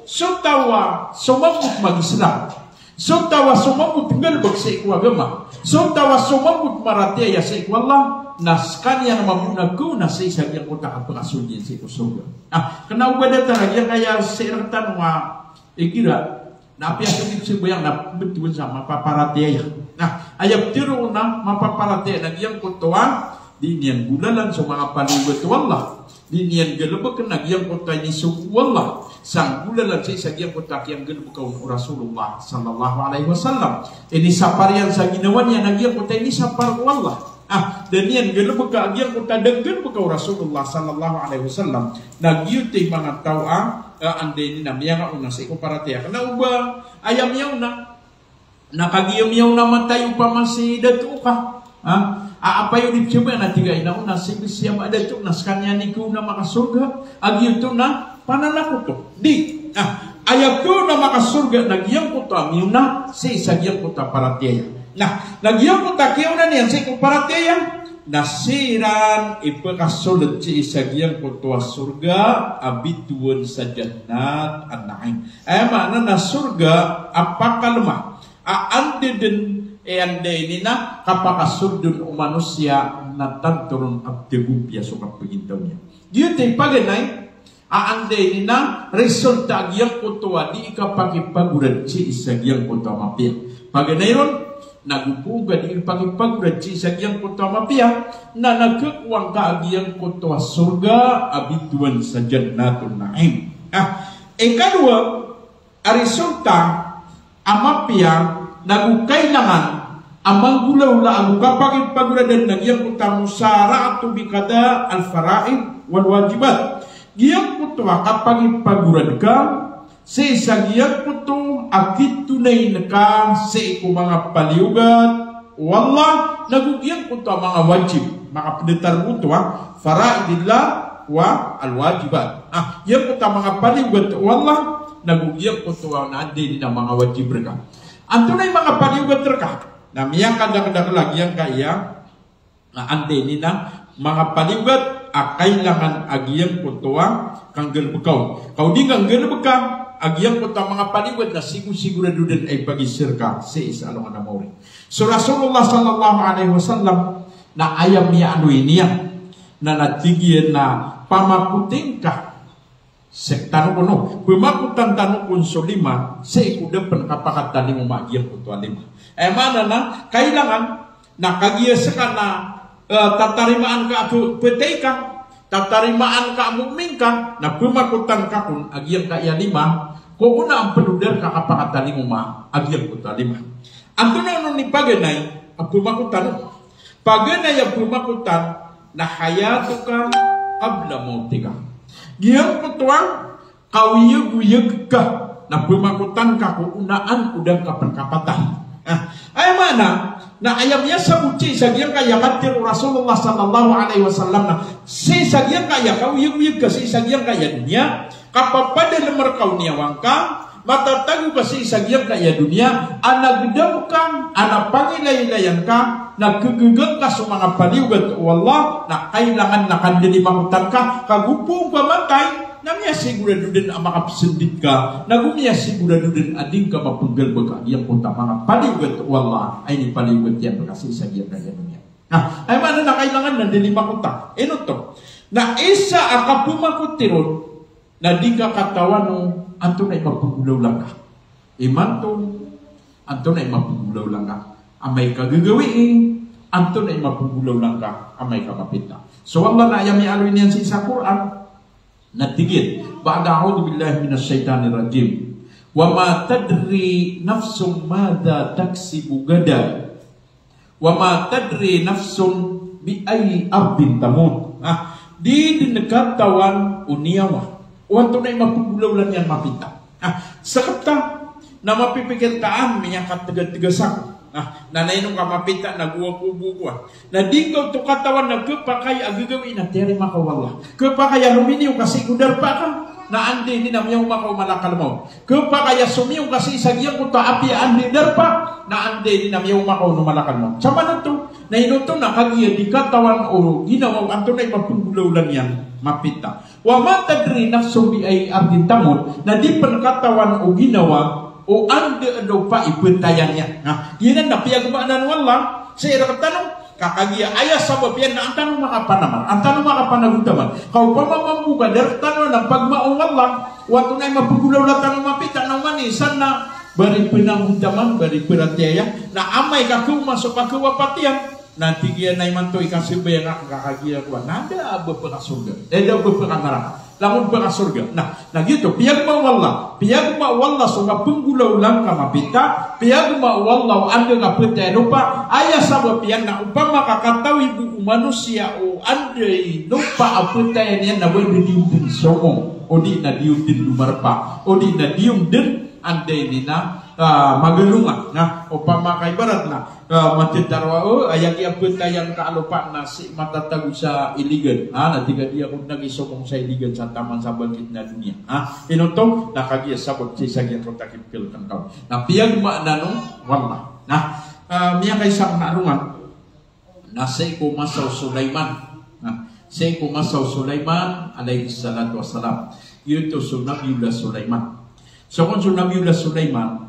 so taw a somamot mag-Islam, so taw a somamot nggalbk sii ko agama, so taw a somamot maratiyaya sii ko Allah, na skaniyan mambo na kaona sii sa giyangkoto a kapakasold iyan sii ko sorga. Ah, kna o ba datar a giyangkaya sii rktano a igira na apiya so di pzambayang na bthowan sa mapaparatiyaya. Na aya ptharo on a mapaparatiyaya na giyangkoto a di niyan golalan so manga paliyogat o Allah. Di niyan galbkn a giyangkoto a inisogo o Allah. Sa nggolalan sii sa giyangkoto a kiyanggalbka on o Rasulullah sallallahu alaihi wasallam. Inisapar iyan sa ginawa niyan a giyangkoto a inisapar o Allah. Ah, da niyan galbka a giyangkoto a da nggalbka o Rasulullah sallallahu alaihi wasallam. Na giyoto i manga taw a, ah, anda ini na miyangaona sii ko paratiyaya. Kna o ba aya miyaona na kagiya miyaona matay opama si dato ka. Ha? A, apiya o di pzambayang na tig a inaona si, si ama dato na skaniyan i kaona makasorga. A giyoto na pananakoto. Di. Ah, aya kaona makasorga na giyangkoto a miyaona sii sa giyangkoto a paratiyaya. Na, na giyangkoto a kiyaona niyan sii ko paratiyaya, na siran i pkasold sii sa giyangkoto a sorga a bthowan sa Jannat an-Na'im. Aya maana na sorga a pakalma. A anda dn, e, anda ini na kapakasold on o manosiya na tanto ron a pthagopiya so kapagintaw niyan. Giyoto i paganay, a anda ini na resulta a giyangkoto a di kapakipagorad sii sa giyangkoto a mapiya. Paganay ron, nago pn ka di kapakipagorad sii sa giyangkoto a mapiya, na, na khakowa ngka a giyangkoto a sorga a bthowan sa Jannatun Na'im. Ah, ikadowa, a resulta a mapiya nago kailangan a manggolawla ago kapakipagoradan na giyangkoto a musara'atu bi qada al-fara'id wal wajibat. Giyangkoto a kapakipagorad ka sii sa giyangkoto a kitonayn ka sii ko manga paliyogat o Allah, nago giyangkoto a manga wajib, manga pdatar oto a, faraidillah wa al-wajibat. Ah, giyangkoto a manga paliyogat o Allah, nago giyangkoto a na anda ini na manga wajib rka. Antonaa i manga paliyogat rka? Na miyakadakdakl a giyangkaya, na anda ini na manga paliyogat a kailangan a giyangkoto a kanggalbka on. Ka o di ngka nggalbka a giyangkoto a manga paliyogat na sigosigorado dn a ipagizr ka sii sa alongan a maori. So Rasulullah sallallahu alaihi wasallam na aya miyaaloy niyan na, na tig iyan a pamakotin ka. Sktano kon o, pamakotan tano kon so lima sii ko da pn kapakatalingoma a giyangkoto a lima. Aya maana na kailangan na kagiya ska na, eh, tatarimaan ka a p-, pthay ka, tatarimaan ka a mu'min ka, na pamakotan ka kon a giyangkaya lima, ko ona a pd o da rka kapakatalingoma a giyangkoto a lima. Antonaa onon i paganay a pamakotan on? Paganay a pamakotan na hayatuka qabla mawtika. Giyangkoto a Kaoyagoyag ka, na pemakotan ka ko onaan o da ngka pen kapatay. Ah, aya maana, na aya miyasabot sii sa giyangkaya katharo o Rasulullah sallallahu alaihi wasallam na, sii sa giyangkaya kaoyagoyag ka sii sa giyangkaya doniya, kapapadalem reka o niyawa ngka, matatago ka sii sa giyangkaya doniya, a na gedam ka, a na pangilaylayan ka, na kegegang ka so manga paliyogat o Allah, na kailangan na kandalimakotan ka, ka go pn ka matay, na miyasigorado den a makapsendit ka, na go miyasigorado den a di ngka mapenggalebek a giyangkoto a manga paliyogat o Allah, a inipaliyogat iyan reka sii sa giyangkaya doniya. Na, aya maana na kailangan na dalimakotan. Ino oto? Na isa a kapemakotiron, na di ngka katawan o antonaa i mapenggolawla ngka. Imanto, antonaa i mapenggolawla ngka amay ka gagawii, antonaa i mapenggolawla ngka amay ka mapita. So Allah na aya miyaaloy niyan sii sa Qur'an, na tig iyan, ba'da a'udhu billahi minash shaitanir rajim. Wa ma tadri nafsun madha taksibu gada. Wa ma tadri nafsun bi ayyi ardin tamut. Ah, di den katawan o niyawa o antonaa i mapenggolawla niyan mapita. Ah, sekta na mapipikir ka a miyakategategas ako. Ah, na ino ka mapita na go ako bo kowan. Na di ngka oto katawan na kepakay a gagawii na tiyarima ka o Allah. Kepakay a lominiyo ka sii ko darpa ka, na anda ini na miyaoma ka o malakal maut. Kepakay a somiyo ka sii sa giyangkoto a apiya a anda i darpa, na anda ini na miyaoma ka o malakal maut. Sa maana oto, na ino oto na kagiya di katawan o ginawa o antonaa i mapenggolawla niyan mapita. Wa ma tadri nafsun bi ayyi ardin tamut, na di pen katawan o ginawa o anda a lopa i petaya niyan. Na, giyanan na piyagmaana o Allah sii rektano, ka kagiya aya sabap iyan na an tano makapanamar, an tano makapanagotaman. Ka opama mambo ka da rektano na pagmaa o Allah o antonaa i mapenggolawla tano mapita na oman i isa na ba di penagotaman, ba di peratiyaya, na amay ka kaoma so kakewapat iyan, na tig iyan a imanto ikasambayang ako ka kagiya kowan, na da a ba pekasorga, eh, da a ba pekanaraka. Langon pekasorga. Na, na giyoto, piyagmaa o Allah. Piyagmaa o Allah so mapenggolawla ngka mapita, piyagmaa o Allah o anda ngka petaya i lopa, aya sabap iyan na opama ka katawi bo o manosiya o anda i lopa a petaya niyan na ba di on den somong, odi na di on den lomarpa, odi na di on den anda ini na, ah, magalonga. Na, opama ka ibarat na, ah, matitaro a, o, aya kiyapetayan ka a lopa na sii matatago sa Iligan. Ah, na tig a di ako den a kisomong sa Iligan sa taman sa bangkit na doniya. Ah, ino oto, na kagiya sabap sii sa giyangkoto a kipikil tangkaw. Na piyagmaana o Allah. Na, ah, miyakaisa ko na rongan. Na sii ko masa o Sulaiman. Na, sii ko masa o Sulaiman alayhis salatu wassalam. Giyoto so Nabiyullah Sulaiman. So kon so Nabiyullah Sulaiman,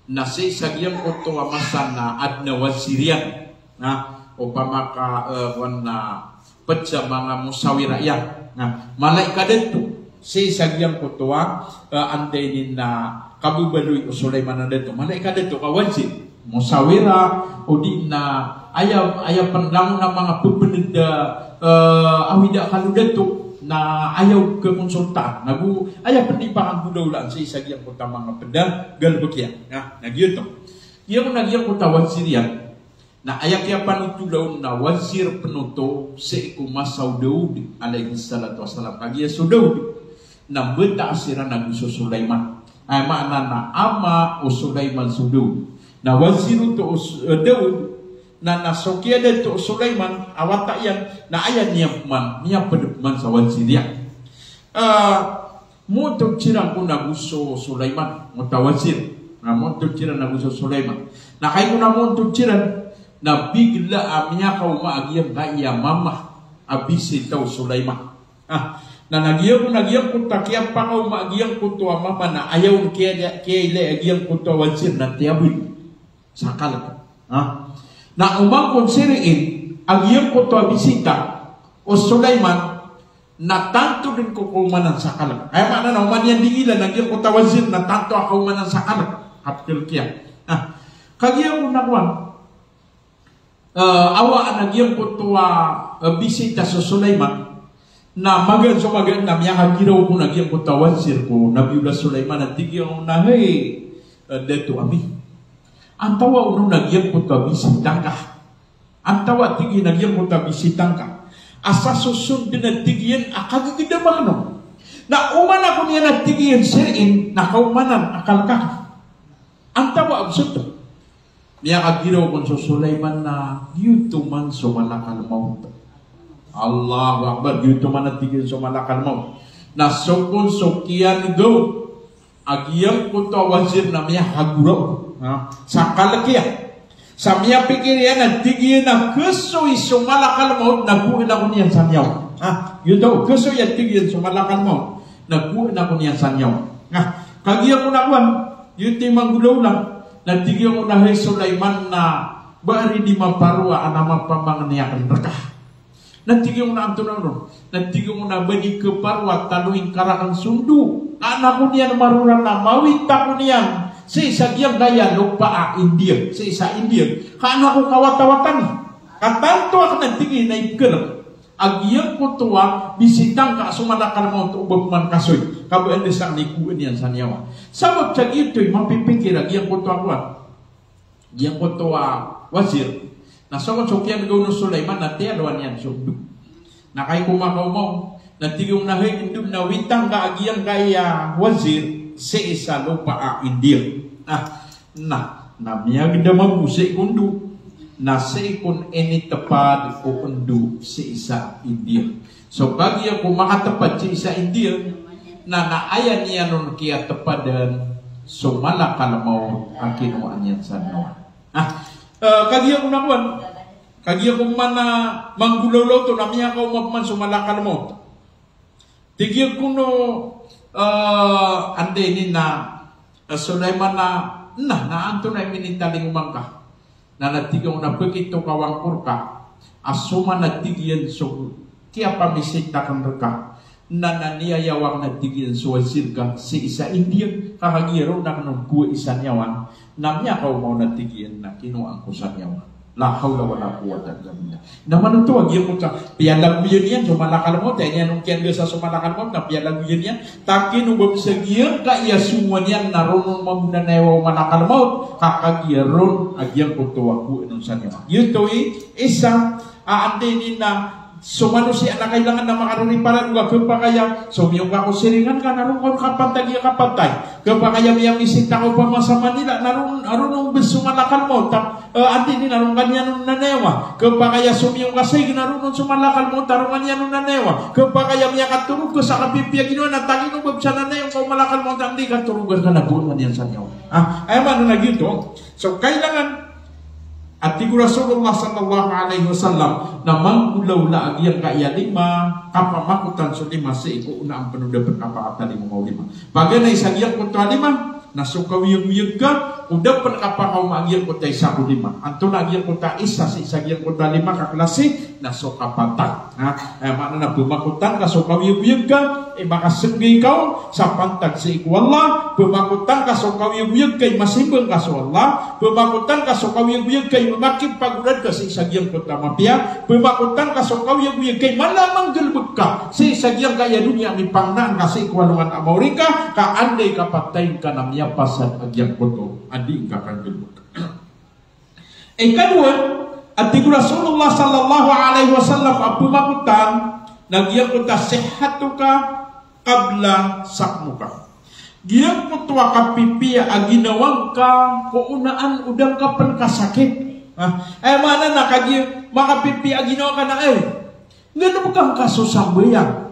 na sii sa giyangkoto a masa na aden a wazir iyan. Na, opama ka, eh, kowan na ped sa manga musawira iyan. Na, mala i kadato sii sa giyangkoto a, eh, anda ini na kababaloy o Sulaiman a dato. Mala i kadato ka wazir. Musawira, odi na aya, aya pen langon a manga pepened a, eh, awida kalo dato, na aya o kekonsultaan. Na go, aya pen di panggolawlaan sii sa giyangkoto a manga ped a galebek iyan. Na, na giyoto. Giyoto na giyangkoto a wazir iyan. Na aya kiyapanotola on na wazir pen oto sii ko masa o Daud alayhis salatu wassalam. Kagiya so Daud na mbata a siran ago so Sulaiman. Aya maana na ama o Sulaiman so Daud. Na wazir oto o S-, eh, Daud, na, na so kiyadato o Sulaiman a wata iyan, na aya niyan pman, miyaped pman sa wazir iyan. Ah, montod siran kon ago so Sulaiman, moto a wazir. Na montod siran ago so Sulaiman. Na kagiya kon a montod siran, na bigla a miyakaoma a giyangkaya mama a bisita o Sulaiman. Ah, na, na giya kon a giyangkoto a kiyapakaoma a giyangkoto a mama na aya on kiya-, kiyailay a giyangkoto a wazir na tiyabed sa kalek. Ha? Na oman kon sirin a giyangkoto a bisita o Sulaiman na tanto den ko kaomanan sa kalek. Aya maana na oman iyan di ilan a giyangkoto a wazir na tanto a kaomanan sa kalek. Hapkel kiya. Ha? Kagiya kon a kowan, eh, awaan a giyangkoto a, eh, bisita so Sulaiman, na magaan so magaan na miyakagiraw kon a giyangkoto a wazir ko Nabiyullah Sulaiman a tig iyan a, hay, eh, dato ami. Antawaa on a giyangkoto a bisita ngka. Antawaa tig iyan a giyangkoto a bisita ngka. Asa so sonden a tig iyan a kagegedam akn on. Na oman ako niyan a tig iyan sii, na kaomanan a kalk ka. Antawaa a bes oto. Miyakagiraw kon so Sulaiman na giyoto man so malakal maut. Allahu Akbar, giyoto man a tig iyan so malakal maut. Na so kon so kiyanggaw a giyangkoto a wazir na miyakagoraok. Ha? Sa kalk iyan. Sa miyapikir iyan a tig iyan a kasoy so malakal maut na gowaan ako niyan sa niyawa. Ha? Giyoto, kasoy a tig iyan so malakal maut na gowaan ako niyan sa niyawa. Ha? Kagiya ko na kowan, giyoto i manggolawla, na tig iyan ko na hay Sulaiman na ba ari di maparoa a na mapamangni akn rka. Na tig iyan ko na antonaa onon? Na tig iyan ko na ba di kaparoa tano ingka rakn so ndo. Ka an ako niyan marora na mawit ako niyan sii sa giyangkaya lopa a India, sii sa India. Ka an ako kawatawatan. Ka tanto akn a tig iyan na ipkhalk a giyangkoto a bisitang ka so malakal maut o ba pman kasoy. Ka ba anda sakn i gowaan iyan sa niyawa. Sabap sa giyoto i mapipikir a giyangkoto a kowan. Giyangkoto a wazir. Na so kon so kiyanggaw o Sulaiman na tiyalowan iyan so ndo. Na kagiya ko makaoma on, na tig iyan na hay ndo, na witang ka a giyangkaya wazir sii sa lopa a India. Na, na, na miyagdam ako sii ko ndo. Na sii kon initpad ko ndo sii sa India. So kagiya ko makatpad sii sa India, na, na aya niyan on kiyatpadan so malakal maut a kinowaan iyan sa niyawa. Ah, eh, kagiya ko na kowan, kagiya ko man a manggolawla oto na miyakaoma pman so malakal maut. Tig iyan ko no, eh, anda ini na, eh, Sulaiman na, na, na antonaa i minitalingoma ngka. Na, na tig iyan ko na pkito ka wangko rka a so man a tig iyan so kiyapamisita akn rka, na, na niyayawa akn a tig iyan so wazir ka sii sa India, ka kagiya ron akn on gowai sa niyawa, na miyakaoma on a tig iyan na kinowaan ko sa niyawa. La hawla wala quwwata illa billah. Na manoto a giyangkoto a piyalagoyan iyan so malakal maut, aya niyan on kiyanggaw sa so malakal maut na piyalagoyan iyan. Takino ba pn sa giyangkaya songowan iyan na ron on mambo nanayawa o malakal maut, ka kagiya ron a giyangkoto a gowaan on sa niyawa. Giyoto i isa a anda ini na so manosiya na kailangan na makarori para dowa, khapakay a somiyong ka ko Siringan ka na ron ka on kapantag iya kapantay. Khapakay a miyamisita ka opama sa Manila na ron, ron on bes so malakal maut. Eh, anda ini na ron ka niyan on nanayawa. Khapakay a somiyong ka sa Hague na ron on so malakal maut a ron ka niyan on nanayawa. Khapakay a miyakatorog ka sa kapipiya ginawa na takino ba pn sa nanayawa ngka o malakal maut a anda i katorog ka na gowaan ka niyan sa niyawa. Ah, aya maana na giyoto. So kailangan a tig o Rasulullah sallallahu alaihi wasallam na manggolawla a giyangkaya lima, kapamakotan so lima sii ko onaan pn o da pn kapakatalingoma o lima. Paganay sa giyangkoto a lima, na so kaoyagoyag ka o da pn kapakaoma a giyangkoto a isa ko lima. Antonaa giyangkoto a isa sii sa giyangkoto a lima ka klasi, na so kapantag. Ha, aya maana na pmakotan ka so kaoyagoyag ka i makasenggay ka on sa pantag sii ko Allah, pmakotan ka so kaoyagoyag ka i masimbang ka so Allah, pmakotan ka so kaoyagoyag ka i makipagolad ka sii sa giyangkoto a mapiya, pmakotan ka so kaoyagoyag ka i mala a manggalbk ka sii sa giyangkaya doniya a mipangnaan ka sii ko alongan a maori ngka, ka anda i kapatay ngka na miyapasad a giyangkoto a dii ngka kanggalbk. Ikadowa, a tig o Rasulullah sallallahu alaihi wasallam a pmakotan na giyangkoto a sihhatuka qabla saqmuka. Giyangkoto a kapipiya a ginawa ngka ko onaan o da ngka pn kasakit. Ha? Aya maana na kagiya makapipiya a ginawa ngka na, eh, nggalbka ngka so sambayang.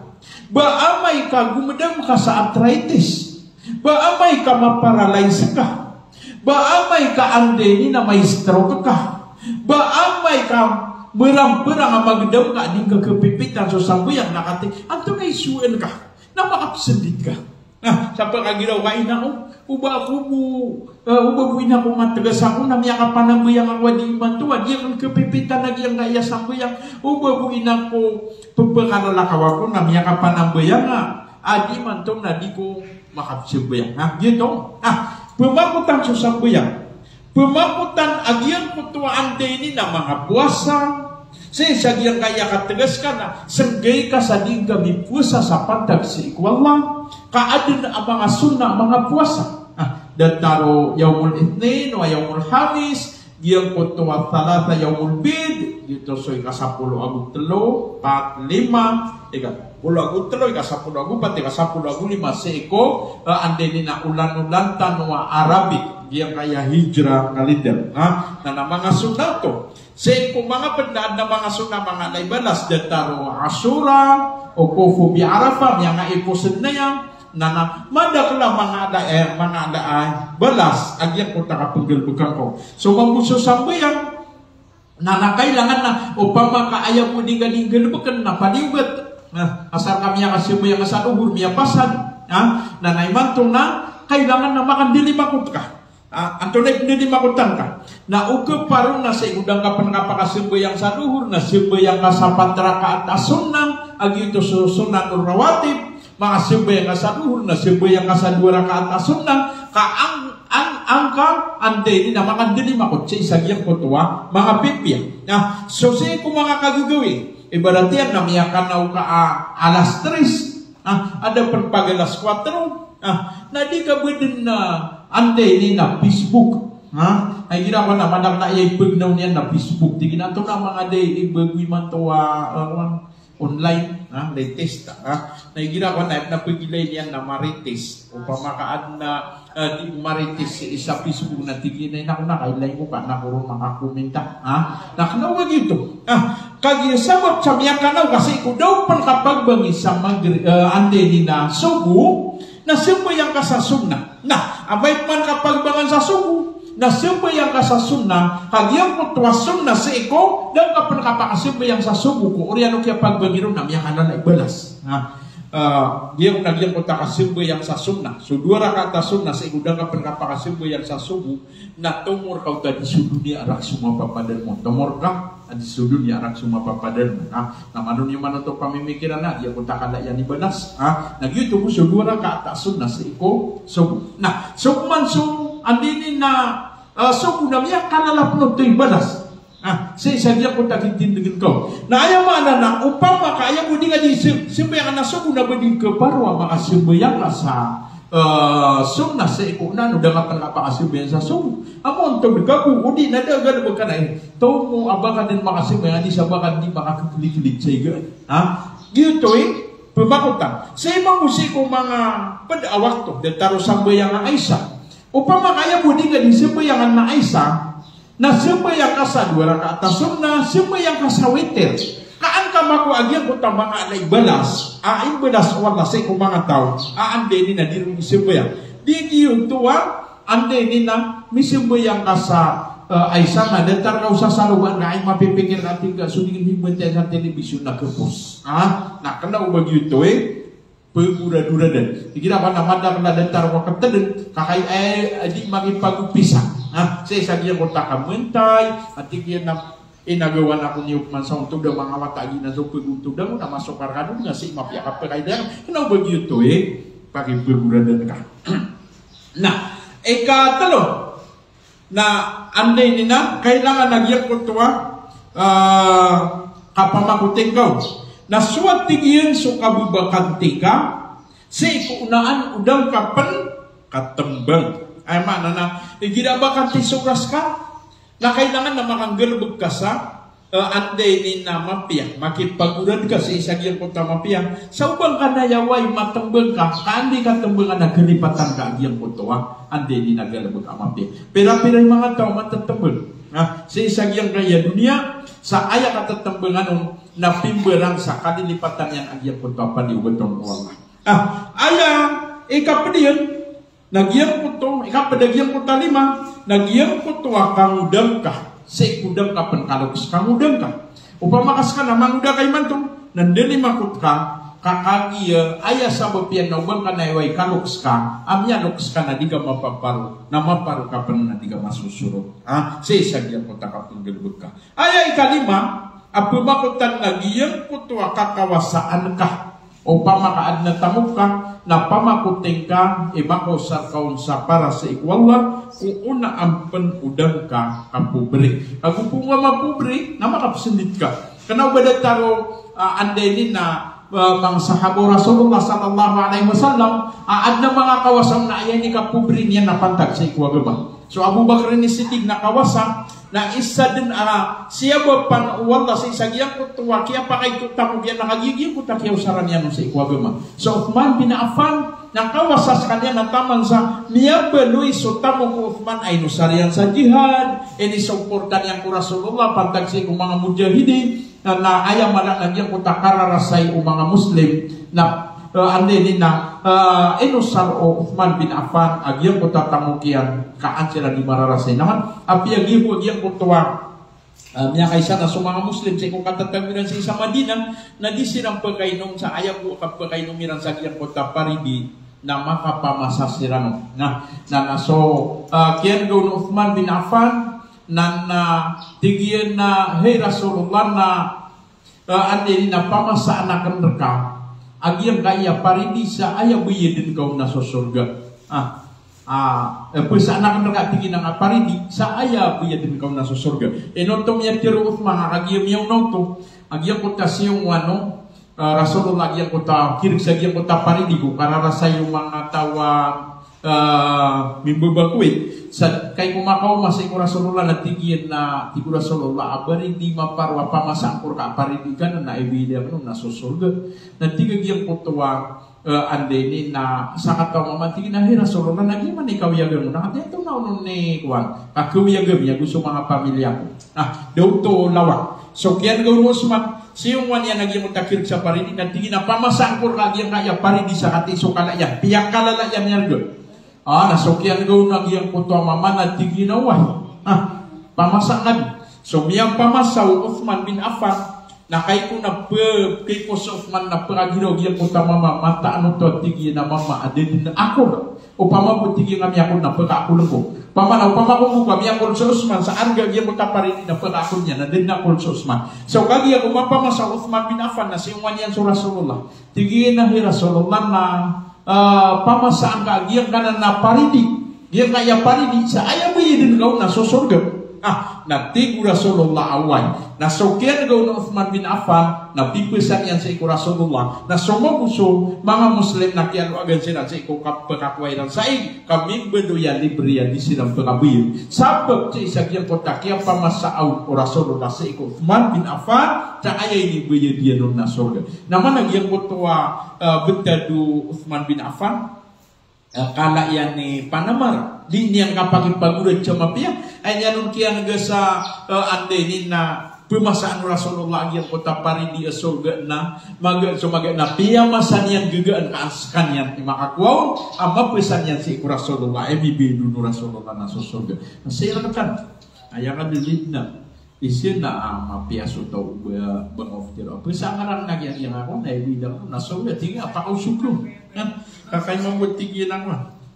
Ba amay ka gomdam ka sa arthritis. Ba amay ka ma-paralyze ka. Ba amay ka anda ini na mai-stroke ka. Ba amay ka mrangprang a magdam ka a di ngka kapipitan so sambayang na katii, antonaa i sowaan ka? Na makapsndit ka. Na, sa pkagiraw ka ina ko, o ba ako bo, eh, o ba bo ina ko matgas ako na miyakapanambayang ako a di imanto, a di akn kapipitan a giyangkaya sambayang. O ba bo ina ko pphakalalakaw ako na miyakapanambayang a, a di imanto na di ko makapsambayang. Ha, giyoto. Ha, pmakotan so sambayang. Pmakotan a giyangkoto a anda ini na manga powasa. Sii sa giyangkaya katgas ka na senggay ka sa di ngka mipowasa sa pantag sii ko Allah. Ka adn a manga sunnah a manga powasa. Ah, datar o yawmul ithnain, wa yawmul khamis, Giyangkoto a Thalatha Yawmul Bid, giyoto so ika sapolo ago telo, pat, lima, ika sapolo ago telo, ika sapolo ago pat, ika sapolo ago lima sii ko, eh, anda ini na olan-olan tano a Arabic, giyangkaya Hijra calendar. Ha? Na, na manga sunnah oto. Sii ko manga pd na adn a manga sunnah, manga ala i balas, datar o Ashura, o Wuqufu bi Arafah, miyanga i posn na iyan, Na, na, madakl a manga ala, eh, manga ala, eh, balas a giyangkoto a kapnggalbkn ko. So mambo so sambayang, na, na kailangan na, opama ka aya bo di ngka di nggalbkn na paliyogat. Na, asar ka miyakasambayang sa lohor, miyapasad. Ha? Na, na imanto na, kailangan na makandilimakot ka. Ah, antonaa i pndilimakotan ka? Na o kaparo na sii ko da ngka pn kapakasambayang sa lohor, na sambayang ka sa pat rakaat a sunnah, a giyoto so sunnah rawatib, makasambayang ka sa lohor, na sambayang ka sa dowa rakaat a sunnah, ka ang, ang, angka, anda ini na makandilimakot sii sa giyangkoto a manga pipiya. Na, so sii ko manga kagagawii, ibarat iyan na miyakanaw ka, ah, alas tres, ah, adn pn pag alas kuwatro, ah, na di ka bo dn na, anda ini na Facebook. Ha? Na igira ko na madakl a aya i pagnaw niyan na Facebook. Tig iyan a antonaa manga anda i bago imanto a, ah, online, ha? Latest, ha? Na igira ko na, na pagilay niyan na Marites. Opama ka adn a, ah, di Marites sa Facebook na tig iyan a ina ko na kailay ko ka na ko ron makakominta. Ha? Na kna o ba giyoto. Ah, kagiya sabap sa miyakanaw ka sii ko da o pn kapagbangi sa Maghrib, eh, anda ini na Subuh, na sambayang ka sa sunnah. Na, amay pman kapagbangan sa Subuh, na sambayang ka sa sunnah, ka giyangkoto a sunnah sii ko, da ngka pn kapakasambayang sa Subuh ko, oriyan o kiyapagbangi ron na miyakalala i balas. Na, ah, giyang, na giyangkoto a kasambayang sa sunnah. So dowa rakaat a sunnah sii ko da ngka pn kapakasambayang sa Subuh, na tomorkaw ka di so doniya a rakhs o mapapadalm on. Tomorka a di so doniya a rakhs o mapapadalm on. Ha? Na mano niyo man oto pamimikiran a giyangkoto a kala iyan i balas. Ha? Na giyoto bo so dowa rakaat a sunnah sii ko Subuh. Na so pman so, anda ini na, ah, Subuh na miyakalala pn oto i balas. Ha? Sii sa giyangkoto a kitindgn ka on. Na aya maana na opama ka aya bo di ngka di sim-, sambayang a Subuh na ba di kaparo a makasambayang ka sa eh, sunnah sii ko, na o da ngka pn kapakasambayang sa Subuh. Amontod ka bo, odi na da nggalbk ka na, eh. Tomo a ba ka dn makasambayang, odi sa ba ka di makakagliglig sa iga. Ha? Giyoto i pmakotan. Sii mambo sii ko manga pd a wakto, datar o sambayang a Isha. Opama ka aya bo di ngka di sambayang a Isha, na sambayang ka sa dowa rakaat a sunnah, sambayang ka sa witir. Ka an ka mako a giyangkoto a manga ala i balas, a imbalas o Allah sii ko manga taw a anda ini na di ron sambayang. Di giyoto a anda ini na misambayang ka sa, eh, Isha na datar ka o sasalowan ka, ay mapipikir ka, tig ka, so di ngka di mataya sa telebisyon na kapos. Ha? Na kna o ba giyoto, eh. Pagoradoradan. Igira ko na madakl a datar ko a katdn, ka kay, eh, di makipagopisa. Ha, sii sa giyangkoto a kamantay, a tig iyan a inagawan ako niyo pman sa ontoda manga wata a giya na so pagontoda ngka na masokar ka dn, na sii mapiya ka pakaidaan. Kna o ba giyoto, eh, pakipagoradan ka. Na, ikatlo, Na anda ini na kailangan a giyangkoto a, ah, kapamakoting ka on. Na so a tig iyan so kababakanti ka, sii ko onaan o da ngka pn katmbang. Aya maana na, igira bakanti so oras ka, na kailangan na makanggalbk ka sa Eh, anda ini na mapiya, makipagorad ka sii sa giyangkoto a mapiya. Sa o ba ngka na aya oway matmbang ka, ka an di ka tmbang na kalipatan ka a giyangkoto a, anda ini na galbk a mapiya. Pira-pira i manga taw a matatmbang. Ah, sii sa giyangkaya doniya, sa aya katatmbangan on, na pimbarang sa kalilipatan iyan a giyangkoto a paliyogat on o Allah. Ah, aya ikapd iyan, Na giyangkoto, ikapd a giyangkoto a lima, na giyangkoto a kangodang ka, sii ko da ngka pn kaloks kangodang ka. Opama ka ska na mangoda ka imanto, na ndalimakot ka, ka kagiya, aya sabap iyan na o ba ngka na aya oway kaloks ka, a miyaloks ka na di ka mapaparo, na maparo ka pn na di ka masosorot. Ha? Sii sa giyangkoto a kapnggalbk ka. Aya ikalima, a pmakotan na giyangkoto a kakawasaan ka. Opama ka adn a tamok ka, na pamakoting ka, i makaosar ka on sa para sii ko Allah, ko onaan pn o da ngka kapobri. Ago ko nga mapobri, na makapsndit ka. Kna o ba datar o, ah, anda ini na, ah, manga sahaba o Rasulullah sallallahu alaihi wasallam, ah, adn a manga kawasa on na aya ini kapobri niyan na pantag sii ko agama. So Abu Bakr As-Siddiq na kawasa, na isa den a siyabapan o Allah sii sa giyangkoto a kiyapakaito tamok iyan na kagiya giyangkoto a kiyaosaran iyan on sii ko agama. So Uthman bin Affan na kawasa sekaniyan na taman sa miyabaloy so tamok o Uthman a inosar iyan sa jihad, inisomporta niyan ko Rasulullah pantag sii ko manga mujahidin, na, na aya maana na giyangkoto a kararasay o manga Muslim na, eh, anda ini na, eh, inosar o Uthman bin Affan a giyangkoto a tamok iyan ka an siran di mararasay. Na man, apiya giya bo giyangkoto a, eh, miyakaisa na so manga Muslim sii ko katatago iran sii sa Madinah, na di siran pekainom sa aya bo a kapekainom iran sa giyangkoto a paridi na makapamasa siran on. Na, na, na so, eh, kiyanega on o Uthman bin Affan, na, na tig iyan na, "Hay Rasulullah, na, eh, anda ini na pamasaan aken reka a giyangkaya paridi sa aya beyaden ka on na so sorga." Ah, ah, eh, pasaan aken reka, tig iyan, a paridi sa aya beyaden ka on na so sorga. Ino oto miyatero o Uthman a kagiya miyaona oto a giyangkoto a siyongowan o, eh, Rasulullah a giyangkoto a kireg sa giyangkoto a paridi ko kararasay o manga taw a, eh, mimbebakoi. Sa kai ko makaoma sii ko Rasulullah na tig iyan na, tig o Rasulullah a baridi maparo a pamasaan ko reka a paridi ka na, na ibida mo na so sorga. Na tig a giyangkoto a, eh, anda ini na sakataw a mama, tig iyan a, "Hay Rasulullah, na giya man i kawiyagan on, na katii antonaa onon i kowan, ka kawiyagan ami ago so manga pamilya ko." Ah, da oto lawan. So kiyanega on o Uthman, siyongowan iyan a giyangkoto a kireg sa paridi, na tig iyan a pamasaan ko reka a giyangkaya paridi sa katii so kala iyan, piyakalala iyan iyan rega. Ah, na so kiyanega on a giyangkoto a mama na tig iyan a, "Oway, ah, pamasa ngka den." So miyapamasa o Uthman bin Affan, na kai ko na pe, kai ko so Uthman na pekagiraw giyangkoto a mama, mataan oto a tig iyan a mama a da den akol. Opama bo tig iyan a miyakol na pekaakolen ko. Opama na, opama ko bo ka miyakol so Uthman sa arga giyangkoto a paridi na pekaakolen iyan, na da den akol so Uthman. So kagiya ko mapamasa o Uthman bin Affan na siyongowan iyan so Rasulullah. Tig iyan a, "Hay Rasulullah, na, ah, pamasaan ka a giyangkanan a paridi, giyangkaya paridi sa aya beyaden ka on na so sorga." Ah, na tig o Rasulullah a, "Oway." Na so kiyanega on o Uthman bin Affan na pipesan iyan sii ko Rasulullah. Na so mago so manga Muslim na kiyaloagan siran sii ko kap-, pekakowa iran sa ig ka mimbaloy a libre a di siran pekabeyad. Sabap sii sa giyangkoto a kiyapamasa on o Rasulullah sii ko Uthman bin Affan sa aya inibayad iyan on na sorga. Na man a giyangkoto a, eh, betad o Uthman bin Affan, eh, kala iyan i panamar. Di niyan kapakipagoran sa mapiya. Aya niyan on kiyanega sa, eh, anda ini na pemasaan o Rasulullah a giyangkoto a paridi a sorga na, maga, so maga na piyamasa niyan gegaan ka an sekaniyan i makakowa on, a mapesan iyan sii ko Rasulullah, a ibibaloy o Rasulullah na so sorga. Na sii rekan, aya ka di lid na. Isa na, ah, mapiya so taw ba, ba nga officer. Apa sa ngaran na giya, giya nga ko, na ibida ko, na so, ya, tig iyan a pakaosog ko. Na, ka kai mambo tig iyan a ko.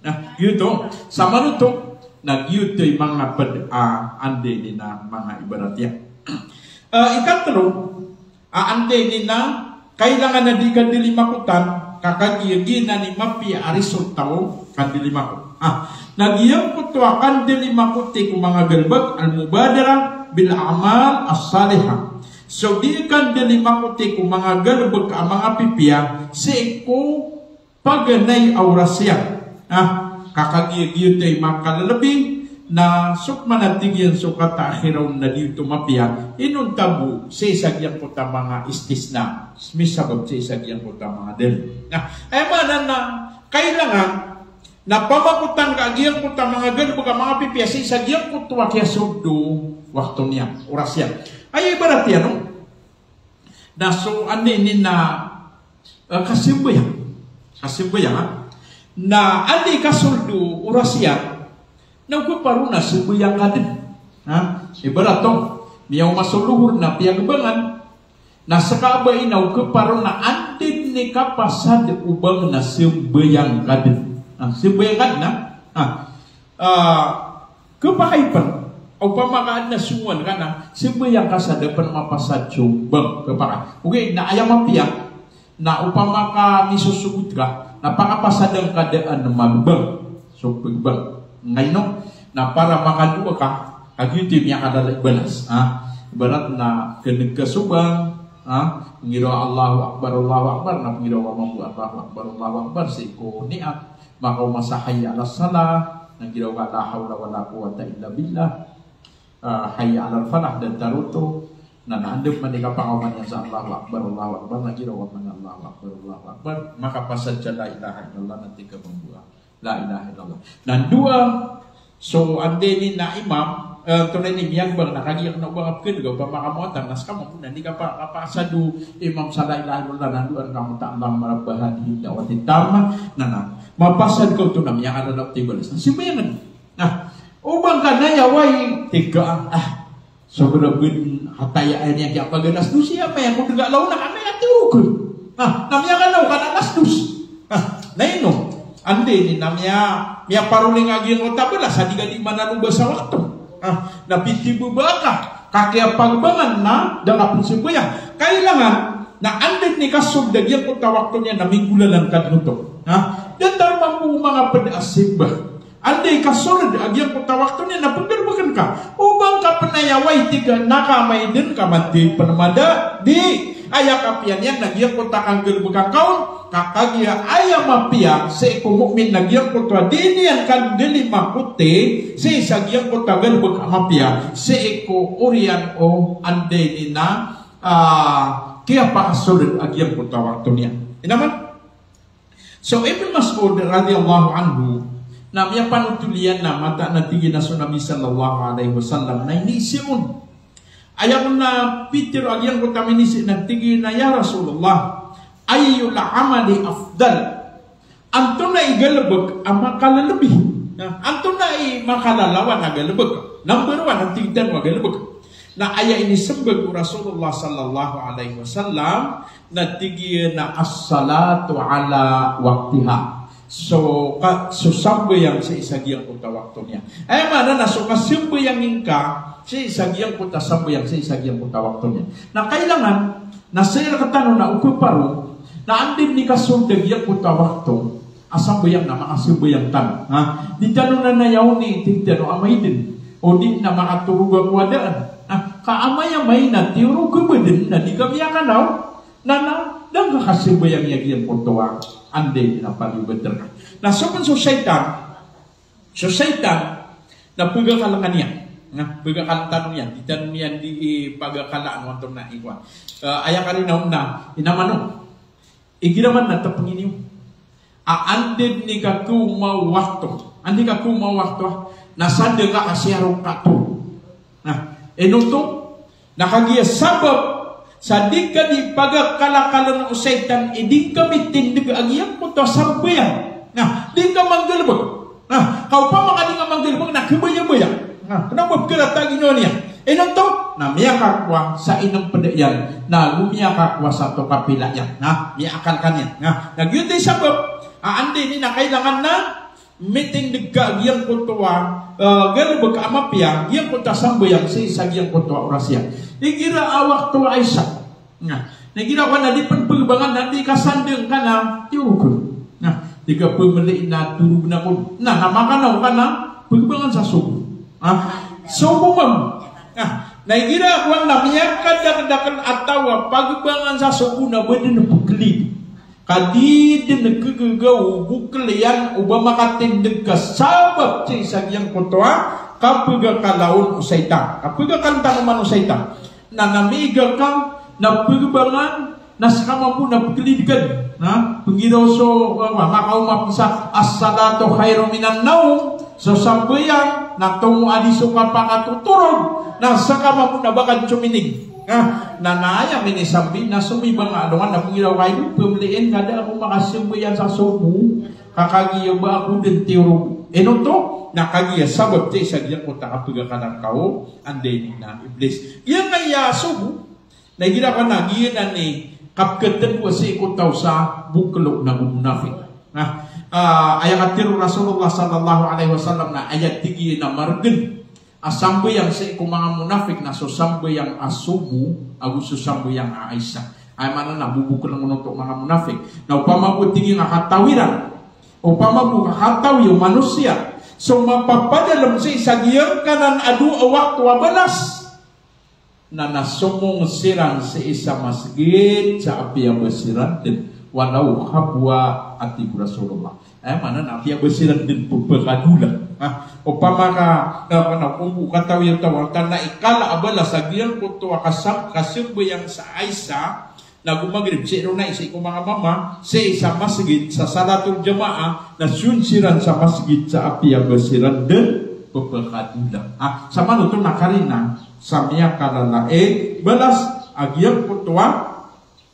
Na, giyoto, sa manoto, na giyoto i manga ped, ah, anda ini na manga ibarat iyan. Ah, ikatlo, ah, anda ini na kailangan a di kandalimakotan, ka kagiya giyanan i mapiya a result o kandalimakot. Ah, na giyangkoto a kandalimakoti ko manga galebek, al-mubadarah bil a'mal as-salihah. So di kandalimakoti ko manga galebek a manga pipiya sii ko paganay a oras iyan. Ah, ka kagiya giyoto i makalelebi, na so pman a tig iyan so kataakhir on na di oto mapiya, inonta bo sii sa giyangkoto a manga istisna, misabap sii sa giyangkoto a manga dalil. Na, aya maana na kailangan na pamakotan ka a giyangkoto a manga galebek a manga pipiya sii sa giyangkoto a kiyasold o wakto niyan, oras iyan. Aya ibarat iyan on. Na so anda ini na, eh, kasambayang. Kasambayang, ha? Na anda i kasold o oras iyan, na o keparo na sambayang ka den. Ha? Ibarat oto, miyaoma so lohor na piyagebangan. Na seka a ba ina o keparo na anda den i kapasad o bang na sambayang ka den. Ha? Sambayang ka den, ha? Ha? Ah, kepakay pen, opama ka adn a songowan ka na sambayang ka sa da pen mapasad so bang, kepakay. Ogaid na aya mapiya na opama ka misosogot ka na pakapasadan ka daan mabang so pegbang. Ngaino na para makadoa ka, kagiya oto i miyakalala i balas. Ah, ibarat na keneg ka so bang, ah, pengiraw Allahu Akbar, Allahu Akbar, na pengiraw ka mambo Allahu Akbar, Allahu Akbar sii ko niyat. Makaoma sa hayya alas salah, Na giraw ka la hawla wala quwwata illa billah. Ah, hayya alal falah, da tharoon oto. Na, na anda man i kapakaoma niyan sa Allahu Akbar, Allahu Akbar, na giraw ka man Allahu Akbar, Allahu Akbar, makapasad sa la ilaha illallah, na tig ka mambo a la ilaha illallah. Na dowa, so, anda ini na imam, eh, antonaa ini, miyagbang, na kagiya kna o ba nga pkhailay, opama ka mawatan, na ska mambo na di ka pa, kapasad o imam sa la ilaha illallah, na dowa ka mambo ta Allahumma rabba hadhihi da'wati tammah, na, na mapasad ka oto na miyakalalaw oto i balas. Na simbayangan. Na, o ba ngka na aya oway, tig ka, ah, so baraben hataya aya niyan kiyapagalas dos iyan, maya ko dga lawan a kami ati okon. Na, na miyakalaw ka na alas dos. Na, na ino, anda ini na miya, miyaparoling a giyangkoto a balas a di ka di mananoba sa wakto. Na, na pitibaba ka, ka kiyapagbangan na da ka pn simbayang. Kailangan na anda ini kasold a giyangkoto a wakto niyan na minggolalan ka dn oto. Na, datar mambo o manga pd a simba. Anda i kasold a giyangkoto a wakto niyan na pnggalbkn ka. O ba ngka pn aya oway, tig ka, na ka amay dn ka man di pn mada, di, aya kapiya niyan na giyangkoto a kanggalbka ngka on, ka kagiya aya mapiya sii ko mu'min na giyangkoto a di niyan kandali makoti sii sa giyangkoto a galbk a mapiya sii ko oriyan o anda ini na, ah, kiyapakasold a giyangkoto a wakto niyan. Ino man? So, Ibn Mas'ud radhiyallahu anhu, na miyapanotol iyan na mataan a tig iyan a so Nabi sallallahu alaihi wasallam na inizaan on. Aya kon na pitharo a giyangkoto a minizaan na tig iyan a, "Ya Rasulullah, ayyul amali afdal?" Antonaa i galbk a makalalabi? Na, antonaa i makalalawan a galbk? Number one, a tig tano a galbk. Na aya inismbag o Rasulullah sallallahu alaihi wasallam, na tig iyan a as-salatu ala waqtiha. So, ka, so sambayang sii sa giyangkoto a wakto niyan. Aya maana na so kasambayang ingka sii sa giyangkoto a sambayang sii sa giyangkoto a wakto niyan. Na kailangan na sii rktano na o kaparo na anda ini kasold a giyangkoto a wakto a sambayang na makasambayang tano. Ha? Di tano na nayaoni, tig tano amay dn. O di na makatorog ako a daan. Ha? Ka amay-amay na tiyorog ka ba dn na di ka miyakalaw. Na, na da ngka kasambayang a giyangkoto a anda ini na paliyogat rka. Na so pn so shaytan, so shaytan, na pagakal ka niyan. Na pagakal tano niyan. Di tano niyan di, eh, pagakalaan o antonaa i kowan. Eh, aya karina on na, ino man on. Igira man na tpngn iyo a anda ini ka khaoma o wakto. Anda ini ka khaoma o wakto, na sa da ngka kasiyarong kato. Na, ino oto, na kagiya sabap sa di ka di pagakalakaln o shaytan i di ngka mitindg a giyangkoto a sambayang. Na, di ngka manggalbk. Na, ka opama ka di ngka manggalbk na khabayabaya. Na, kna o ba pkharata a ginawa niyan. Ino oto, na miyakakowa sa inmpd iyan. Na, go miyakakowa sa oto kapila iyan. Na, miyaakal ka niyan. Na, na giyoto i sabap a anda ini na kailangan na mitindg ka a giyangkoto a, eh, galbk a mapiya, giyangkoto a sambayang sii sa giyangkoto a oras iyan. Igira a wakto a Isha. Na, na igira kowan na di pn pgbangan na di kasandng ka na tiyorog. Na, di ka pmlin na torog na kon. Na, na makanaw ka na pgbangan sa sobo. Ha? Sobo man. Na, na igira kowan na miyakadakdakl a taw a pagbangan sa sobo na ba dn pklid. Ka di dn kgagaw o bokl iyan o ba makatindg ka sabap sii sa giyangkoto a kapagakala on o shaytan. Kapagakal tano man o shaytan. Na, na miiga ka, na pgbangan, na ska mambo na pklid ka. Na, pnggiraw so, ah, makaoma pn sa as-salatu khairun minan nawm. So sambayang na tomo a di so kapakatotorog, na ska mambo na ba ka dn sominig. Na, na, na aya minisambi na somibang a alongan na pnggiraw ka ino, pmlin ka da ako makasambayang sa sobo, ka kagiya ba ako dn tiyorog. Ino oto, na kagiya sabap sii sa giyangkoto a kapagakala ngka o anda ini na Iblis. Giyangkaya sobo, na igira kowan na giyanan i kapkhatndo sii ko taw sa bokl o na go munafik. Na, ah, aya katharo o Rasulullah sallallahu alaihi wasallam na aya tig iyan a margn a sambayang sii ko manga munafik na so sambayang a sobo ago so sambayang a Isha. Aya maana na bobokln oto o manga munafik. Na opama bo tig iyan a kataw iran, opama bo ka katawi o manosiya so mapapadalm sii sa giyangkanan a dowa a wakto a balas, na, na somong siran sii sa masgit sa apiya ba siran dn walaw habwa, a tig o Rasulullah. Aya maana na apiya ba siran dn pphakadola. Ha, opama ka, eh, mana, o bo katawi o taw a kna i kala a balas a giyangkoto a kasam-, kasambayang sa Isha, nago Maghrib, sii ron a sii ko manga mama, sii sa masgit, sa salatul jamaah, na siyon siran sa masgit sa apiya ba siran dn pphakadola. Ha, sa maana oto na karina sa miyakalala i balas a giyangkoto a,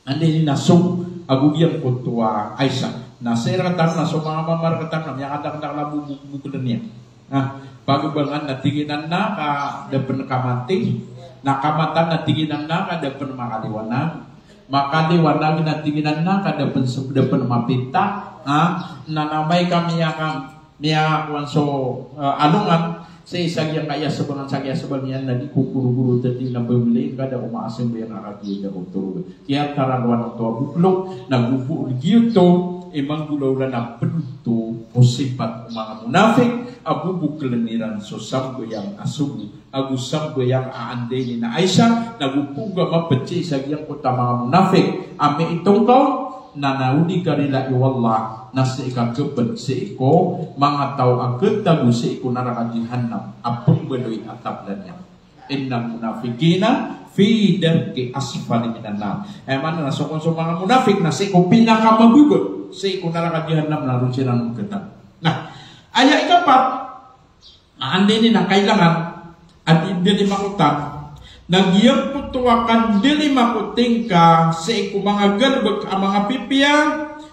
anda ini na so, ago giyangkoto a Isha. Na sii rkatano na so manga mama rkatano na miyakadakdakl a bo-, bo-, bokln iyan. Na pagbangan na tig iyan na ka da pn kamati, na kamatan na tig iyan na ka da pn makaliwanag, makaliwanag na tig iyan na ka da pn s-, da pn mapita. Ha, na amay ka miyaka-, miyakowan so, eh, alongan, sii sa giyangkaya sbangan sa giya sbang iyan na di ko goro-goro tadi na bamlay ka da ko masambayang a kagiya da ko toroga. Kiyataralowan oto a boklok, na go bo giyoto i manggolawla na pd oto ko sipat o manga munafik a bobokln iran so sambayang a sobo ago sambayang a anda ini na Isha, nago phoon ka mapd sii sa giyangkoto a manga munafik a miitongkaw, na na o di ka rilai o Allah na sii ka khapd sii ko manga taw a khatago sii ko naraka jahannam a pmbaloy a tabla niyan. Innal munafiqina fi darki asfali minan nar. Aya maana na so kon so manga munafik na sii ko pinakamababa sii ko naraka jahannam na roo siran khatago. Na aya ikapat, anda ini na kailangan a di, di, di makotan na giyangkoto a kandili makoting ka sii ko manga galbk a manga pipiya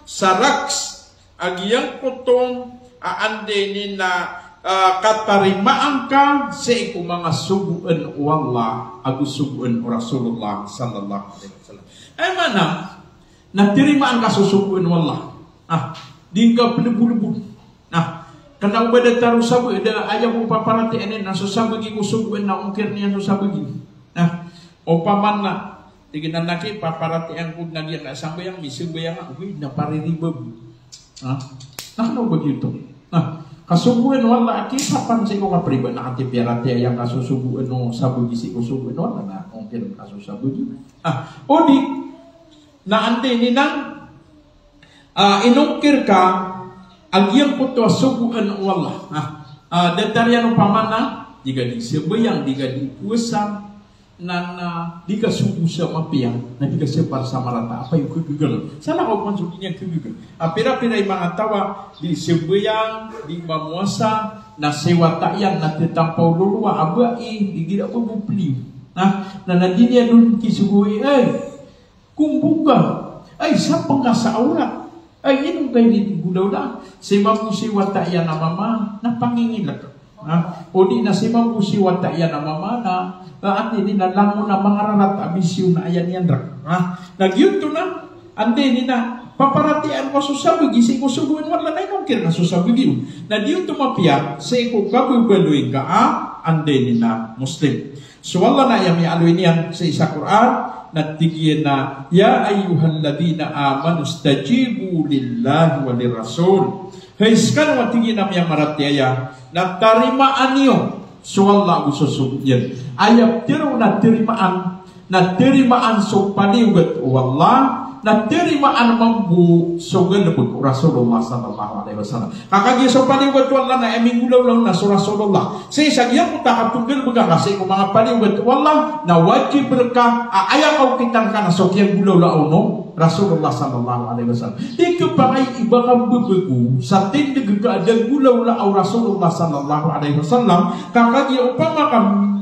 sa raks a giyangkoto a anda ini na, ah, katarimaan ka sii ko manga sogoan o Allah ago sogoan o Rasulullah sallallahu alaihi wasallam. Aya maana na tarimaan ka so sogoan o Allah. Ah, di ngka plbolbol. Na kna o ba datar o sabagi, da aya ko paparatiyayaan iyan na so sabagi ko sogoan na ongkir niyan so sabagi. Na opama na tig iyan na ki paparatiyayaan ko na giyangkaya sambayang, misambayang ako, na paririba bo. Ha? Na kna o ba giyoto. Na kasogoan o Allah a kiyasapan sii ko kapriba na katipiyaratiyaya ngka so sogoan o sabagi sii ko sogoan o Allah na ongkir ka so sabagi. Ah, o di na anda ini na, ah, inongkir ka a giyangkoto a sogoan o Allah. Ah, ah, datar iyan opama na di ka di sambayang, di ka di powasa, na, na di ka sogo sa mapiya, na di ka sapar sa marata. Apiya o khagagal. Salakaw man so di niyan khagagal. Ah, pira-pira i manga taw a di sambayang, di mamowasa, na sii wata iyan na tatampaw lolowa a bai, igira bo bo pliyo. Na, na, na di niyan on kisogoa, eh, Kumbaga, ay, sapnga sa awrat. Ay, ino ka ini di nggolawla? Sii mambo sii wata iyan a mama na pangingilk. Ha? O di na sii mambo sii wata iyan a mama na, ah, anda ini na langon a manga rarat a bisiyo na aya niyan rk. Ha? Na giyoto na, anda ini na paparatiyayaan ko so sabagi sii ko sogoan o Allah na inongkir na so sabagi on. Na giyoto mapiya sii ko kababaloy ngka a, anda ini na Muslim. So Allah na aya miyaaloy niyan sii sa Qur'an, na tig iyan a, "Ya ayyuhalladhina amanu stajibu lillahi wa lirrasul." Hay skano a tig iyan a miyamaratiyaya, na tarimaan iyo so Allah ago so sogo iyan. Aya pitharo na tarimaan, na tarimaan so paliyogat o Allah, na tarimaan mambo so galbk o Rasulullah sallallahu alaihi wasallam. Ka kagiya so paliyogat o Allah na aya minggolawla on na so Rasulullah. Sii sa giyangkoto a kapnggalbka ngka sii ko manga paliyogat o Allah, na wajib rka a aya kaokitan ka na so kiyanggolawla on o Rasulullah sallallahu alaihi wasallam. Di ka pakay i ba ka mbabago sa tindg ka a da nggolawlaa o Rasulullah sallallahu alaihi wasallam, ka kagiya opama ka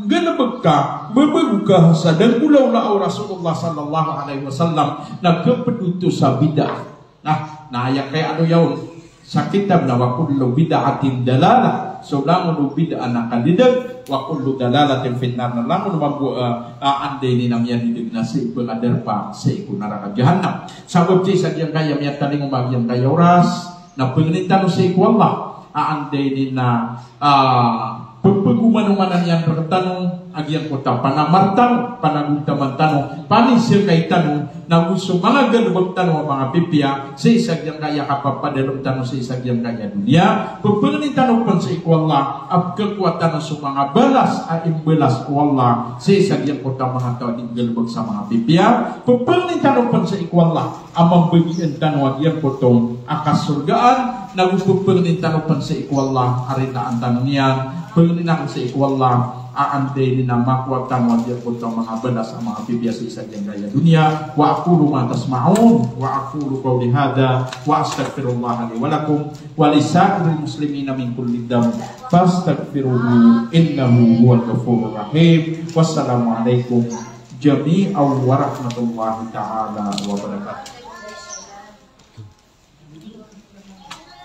nggalbk ka, mbabago ka sa da nggolawlaa o Rasulullah sallallahu alaihi wasallam, na kapd oto sa bid'ah. Na, na aya kay ado iyan sa kitab na wa kullu bid'atin dalalah, so langon o bid'ah na kadidg, wa kullu dalalatin finnar, na langon o mambo, eh, eh, anda ini na miyadidg na sii pngadarpa sii ko naraka jahannam. Sabap sii sa giyangkaya miyatalingoma a giyangkaya oras, na pangnin tano sii ko Allah a anda ini na, ah, Pphagomanomanan iyan rktano a giyangkoto a panamar tano, panagontaman tano, panisakay tano, nago so manga galbk tano a manga pipiya sii sa giyangkaya kapapadalm tano sii sa giyangkaya doniya. Pphangnin tano pn sii ko Allah a pkhakowa tano so manga balas a imbalas o Allah sii sa giyangkoto a manga taw a di nggalbk sa manga pipiya. Pphangnin tano pn sii ko Allah a mambagian tano a giyangkoto a kasorgaan, nago pphangnin tano pn sii ko Allah a rinaan tano niyan. Pangnin akn sii ko Allah a anday niyan a makowa tano a giyangkoto a manga balas a manga pipiya sii sa giyangkaya doniya. Wa aqulu ma tasma'un, wa aqulu qawli hadha, wa astaghfirullaha li wa lakum, wa li sa'iril muslimina min kulli dhanb, fastaghfiruhu, innahu huwal ghafurur rahim. Wassalamu alaikum jami'an warahmatullahi ta'ala wabarakatuh.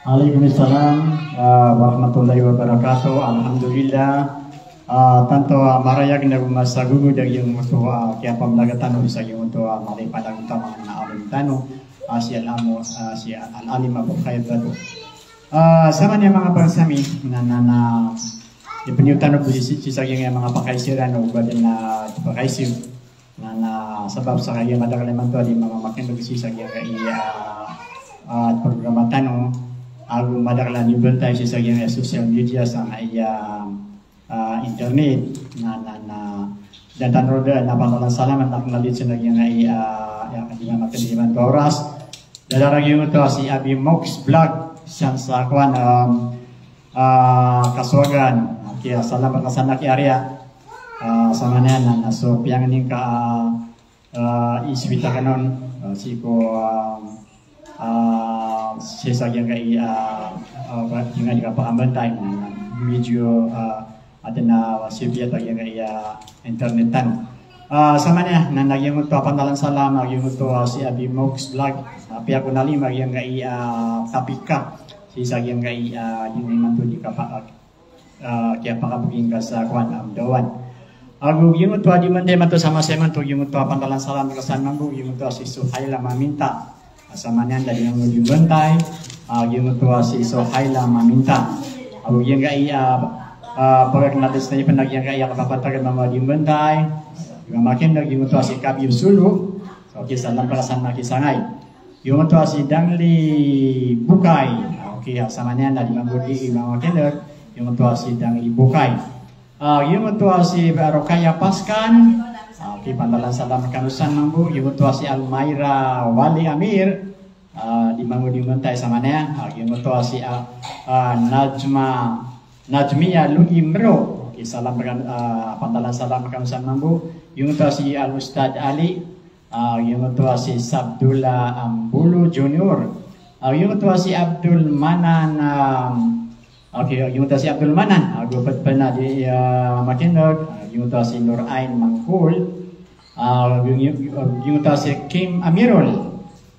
Alaikum salam, ah, warahmatullahi wabarakatuh. Alhamdulillah. Ah, tanto, ah, marayag na gomasa gogod a giyangkoto, ah, kiyapamlaga tano sa giyangkoto, ah, mala i panagontaman a alim tano, ah, si Al-Amu-, ah, si Al-Alim Abu Khair Batu. Ah, samanaya manga bangsa mi, na, na, na, ipniyo tano bo sii, sii sa giyangkaya manga pakaiza iran o ba dn a pakaiza. Na, na sabap sa kagiya madakl imanto a di mamamakin'g sii sa giyangkaya, ah, ah, programa tano, ago madakl a mibantay sii sa giyangkaya social media sa giyangkaya, ah, internet, na, na, na, da tano ron dn a pandalan salam a kna lid sa giyangkaya, ah, aya di mamamakin'g imanto a oras. Da dn a giyangkoto a si Abi Mox Vlog, siyan sa kowan, um, ah, Kasoagan. Okay, salam rka san a kiyariya. Ah, samanaya na, na so piyangni ngka, ah, ah, isbit akn on, ah, sii ko, ah, ah, sii sa giyangkaya, ah, ah, ba, giyangkaya di kapakambantay, na, na medyo, ah, adn a sibiyat a giyangkaya internet tano. Ah, samanaya na, na giyangkoto a pandalan salam a giyangkoto a si Abi Mox Vlog. Ah, apiya ko na lima giyangkaya, ah, topic ka sii sa giyangkaya, ah, giyangkaya imanto di kapa-, ah, kiyapakabgi ngka sa kowan, ah, Amdawan. Ago giyangkoto a di mantay imanto sa masa imanto giyangkoto a pandalan salam rka san mambo giyangkoto a si Suhaila Maminta. Ah, samanaya na da di mambo di mbantay, ah, giyangkoto a si Suhaila Maminta. Ago giyangkaya, ah, ah, pagaknadis na ipan a giyangkaya kapapatag mambo di mbantay. Di mamakin'g giyangkoto a si Kabir Sulu. Okay, salam rka san a kisangay. Giyangkoto a si Dangli Bukay. Okay, ah, samanaya na di mambo di mamakin'g giyangkoto a si Dangli Bukay. Ah, giyangkoto a si Rokaya Paskan. Ah, okay, pandalan salam kano san mambo. Giyangkoto a si Almaira Wali Amir. Ah, di mambo di mbantay samanaya. Ah, giyangkoto a si, ah, ah, Najma, Najmiya Lugi Mro. Okay, salam kano, ah, pandalan salam kano san mambo. Giyangkoto a si Al Ustad Ali. Ah, giyangkoto a si Sabdullah Ambulu Junior. Ah, giyangkoto a si Abdul Manan, ah, okay, giyangkoto a si Abdul Manan. Ah, giyangkoto a di, ah, makin'g. Ah, giyangkoto a si Nur Ain Mangkul. Ah, giyoto a si Kim Amirul.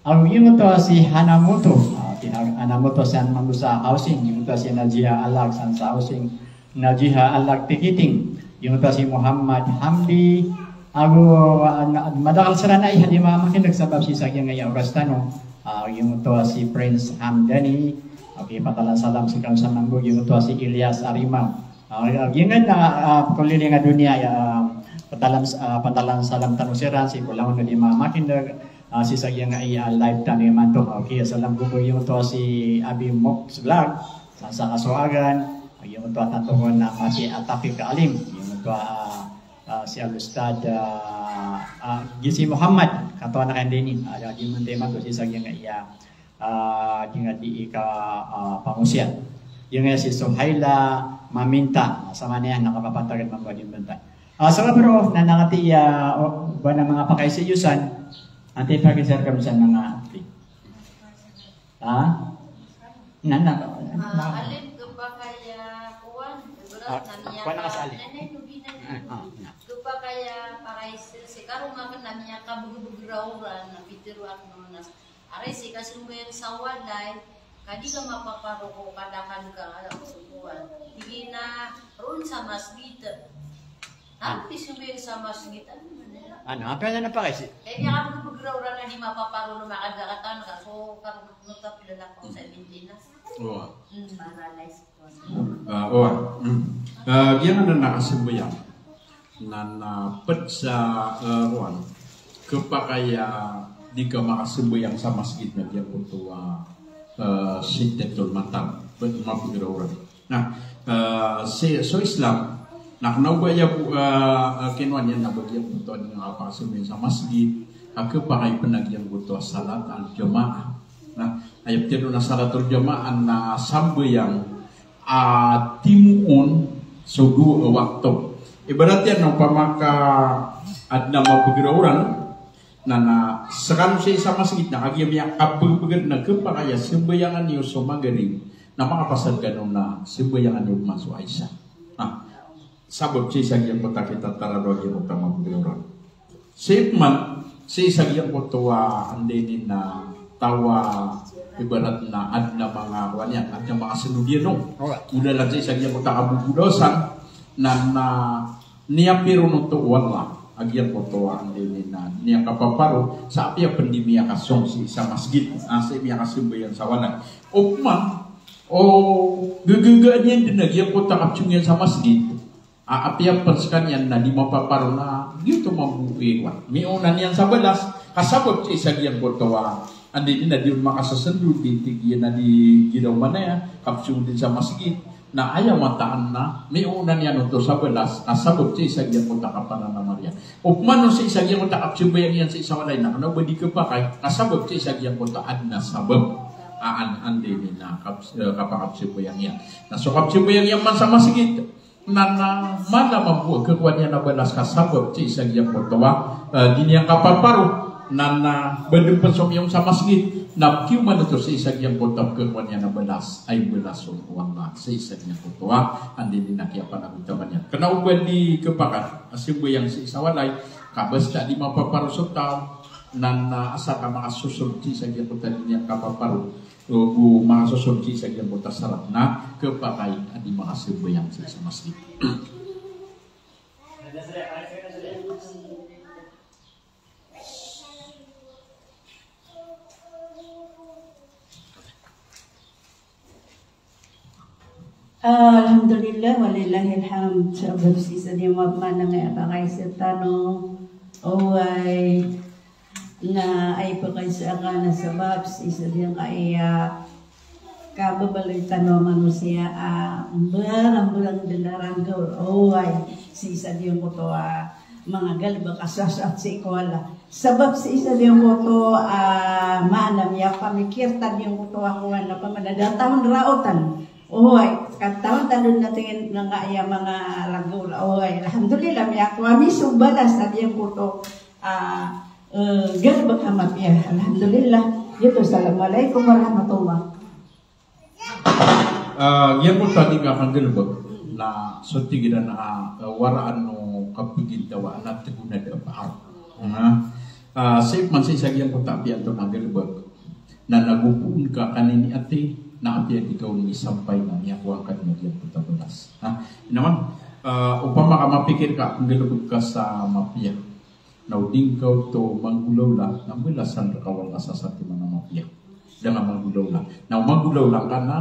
Ah, giyoto a si Hanamoto. Ah, si Hanamoto san mambo sa Housing. Giyoto a si Najiha Alag san sa Housing. Najiha Alag Tikiting. Giyoto a si Muhammad Hamdi. Ago, ah, na, madakl siran a aya di mamakin'g sabap sii sa giyangkaya oras tano. Ah, giyoto a si Prince Hamdani. Okay, pandalan salam sii kano san mambo. Giyoto a si Ilyas Arimang. Ah, giyangkanan a, ah, pkoliling a doniya, ah, pandalan, ah, pandalan salam tano siran sii ko langon a di mamakin'g, ah, sii sa giyangkaya live tano imanto. Okay, salam ko bo giyoto a si Abi Mox Vlog, sa, sa Kasoagan, giyoto a tanto ko na masi a topic ka alim, giyoto a, ah, si Al Ustad, ah, ah, Gisi Muhammad, katawan a kandini, ah, di mantay imanto sii sa giyangkaya ah, di nga di ika, ah, pangosiyat. Di nga si Suhaila Maminta, samanaya na kapapatag mambo di mbantay. Ah, sa kabaro, na nangati iya, o, ba na manga pakaiza iyo san, anti pakaiza rkami san manga, ha? Na, na, na. Ah, alin ko ba kaya kuwan? Ah, kuwan na ka sa alin. Nene, nubi na. Ah, ah, na. Ko ba kaya pakaiza, si karong akn na miyakabgabgra oran, na pitero akn na Aray, sii ka sombayang sa walay, ka di ka mapaparo ko kadakl ka, ala ko sokowan. Tig iyan a roo sa masgit. Ano di sombayang sa masgit? Ano man iyan? Ano, apiya na pakaiza? Kaya niyan ka pagpagrawra na di mapaparo, lumakad ka, katan ka, so, karong nota, pila na ko sa bintina. Oo. Hmm, paralyzed ko. Ah, oo. Hmm. Ah, giyangkanan a kasambayang na, na ped sa, ah, rowan, kepakay a di ka makasambayang sa masgit na giyangkoto a, ah, shiddatul matar, ped mapegrawran. Na, ah, si, so Islam, na kena o ba aya bo, ah, ah, kinowa niyan na ba giyangkoto a di nga kapakasambayang sa masgit, a kepakay pen a giyangkoto a salat al-jamaah. Na, aya petero na salatul jamaah na sambayang a timoon so dowa a wakto. Ibarat iyan na opama ka aden a mapegrawran, na, na sekano sii sa masgit na kagiya miyakapegpeged na kepakay a sambayangan iyo so Maghrib, na makapasad kano na sambayangan iyo man so Isha. Na sabap sii sa giyangkoto a kitatarado a giyangkoto a mapegrawran. Sii man, sii sa giyangkoto a anda ini na taw a ibarat na aden a manga kowan iyan, aden a manga senod iyan o. Ora. Olalan sii sa giyangkoto a kabobolasan, na, na niyapiron oto o Allah a giyangkoto a anda ini na niyakapaparo, sa apiya pen di miyakasong sii sa masgit, a sii miyakasambayang sa walay. Opama o gegegaan iyan den a giyangkoto a kapesong iyan sa masgit. A, apiya pen sekaniyan na di mapaparo na giyoto mambo i kowan. Miyoona niyan sa balas, ka sabap sii sa giyangkoto a anda ini na di on makasesendod, di tig iyan a di giraw manaya, kapesong den sa masgit. Na aya mataan na miyoona niyan oto sa balas, ka sabap sii sa giyangkoto a kapananamar iyan. Opama o sii sa giyangkoto a kapsambayang iyan sii sa walay na kena o ba di kepakay, ka sabap sii sa giyangkoto a aden a sabap a an-, anda ini na kap-, eh, kapakapsambayang iyan. Na so kapsambayang iyan man sa masgit, na, na mala mambo a kekowa niyan a balas ka sabap sii sa giyangkoto a, eh, di niyan kapaparo, na, na ba den pen so miyong sa masgit, na kiyoman oto sii sa giyangkoto a kekowa niyan a balas, a imbalason o Allah sii sa giyangkoto a anda ini na kiyapanagotaman iyan. Kena o ba di kepakay a sambayang sii sa walay, ka basta di mapaparo so taw, na, na asar ka makasosod sii sa giyangkoto a di niyan kapaparo. O, o makasosod sii sa giyangkoto a sarat na kepakay a di makasambayang sii sa masgit. Alhamdulillah, walillahil hamd. Sabap sii sa di mapmanang a pakaiza tano. Oway. Na aya pakaiza ka na sabap sii sa di kaya kababaloy tano a manosiya a mbarang-barang den a rangkaw. Oway. Sii sa di koto a manga galebek a sasat sii ko Allah. Sabap sii sa di koto a maana miyapamikir ta di koto a kowan a pamana da taon raotan. Oway, ka taon tano na tingin na nga iya manga ragul. Oway, alhamdulillah, miyakowa mi so balas a di koto a, eh, galebek a mapiya. Alhamdulillah. Giyoto, assalamualaikum warahmatullah. Ah, giyangkoto a di ka kanggalebek na so tig iran a, ah, waraan o kapagintaw a na tegonad a paar. Na, ah, sii man sii sa giyangkoto a apiya antonaa a galebek na nago poon ka kanini ati na apiya di ka on misampay na miyakowa ka den a giyangkoto a balas. Ha? Ino man, ah, opama ka mapikir ka, kanggalebek ka sa mapiya. Na o di ngka oto manggolawla, na balasan reka o Allah sa satiman a mapiya. Da nga manggolawla. Na o manggolawla ka na,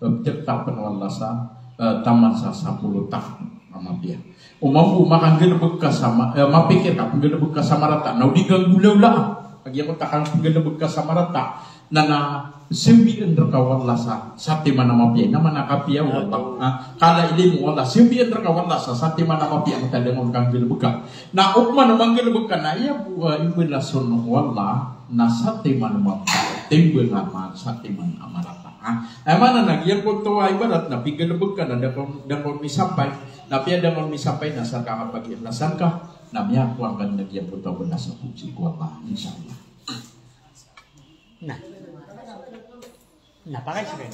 eh, ptetapen o Allah sa, eh, taman sa sapolo taon a mapiya. O mambo makanggalebek ka sa ma-, eh, mapikir ka, penggalebek ka sa marata. Na o di ngka nggolawla. Kagiya ko takang penggalebek ka sa marata. Na, na sambian reka o Allah sa, satiman a mapiya. Na mana kapiya o Allah. Ah, kala ilimo o Allah. Sambian reka o Allah sa, satiman a mapiya. Mata da nga on kanggalebeka. Na opama o manggalebek ka na iya bo, ah, imbalason o Allah na satiman a mapiya. Timbang a ma-, satiman a marata. Ah, aya maana na giyangkoto a ibarat na pinggalebek ka na da ka on, da ka on misampay. Na apiya da ka on misampay na sa ka kapagiikhlasan ka. Na miyakowa ka den a giyangkoto a balas a poon sii ko Allah. Insha Allah. Na. Na, pakay siya.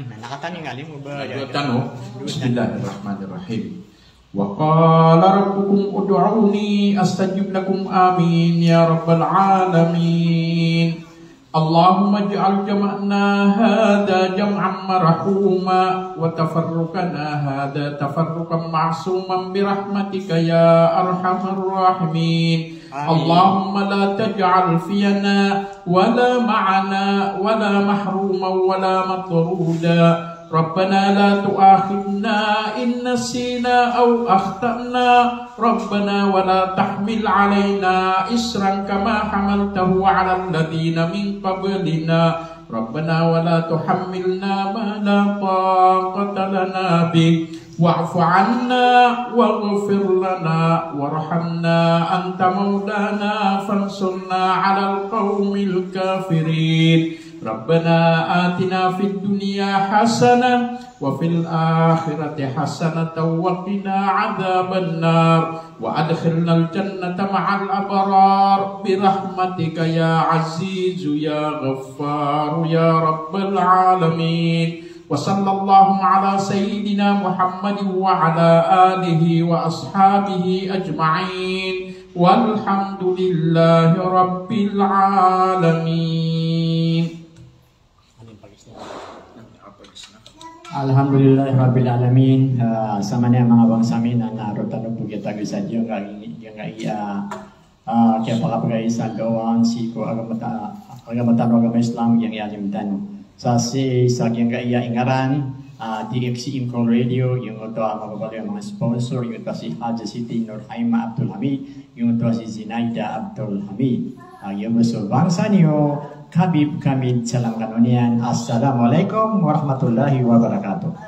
Na, nakataning alim mo ba? Dua tano. Bismillahirrahmanirrahim. Wa qala rabbukum ud'uni astajib lakum. Amin ya rabbal alamin. Allahumma ij'al jam'ana hadha jam'an marhuma wa tafarruqana hadha tafarruqan ma'suman bi rahmatika ya arhamar rahimin. Amin. Allahumma la taj'al fina wa la ma'ana wa la mahruman wa la matruda ربنا لا تؤاخذنا إن نسينا أو أخطأنا. ربنا ولا تحمل علينا إصرا كما حملته على الذين من قبلنا. ربنا ولا تحملنا ما لا طاقة لنا به. واعف عنا واغفر لنا وارحمنا أنت مولانا فانصرنا على القوم الكافرين. ربنا آتنا في الدنيا حسنة وفي الآخرة حسنة وقنا عذاب النار. وأدخلنا الجنة مع الأبرار برحمتك يا عزيز يا غفار يا رب العالمين. وصلى الله على سيدنا محمد وعلى آله وأصحابه أجمعين. والحمد لله رب العالمين. Alhamdulillahi Rabbil Alamin. Ah, samaniya manga bangsa mi, na roo tano bo giya tago sa giyangkai a, ah, kiyapakapagay sa gawaan sii ko agama ta-, agama tano, agama Islam, giyangkai a alim tano. Sa sii sa giyangkai a ingaran, ah, D X C Incol Radio, giyoto a mababaloy a manga sponsor, giyoto a si Haja Siti Nurhaima Abdul Hamid, giyoto a si Zinaida Abdul Hamid. Ah, giyoto so bangsa niyo, kabib kami, salam kano niyan. Assalamu alaikum warahmatullahi wabarakatuh.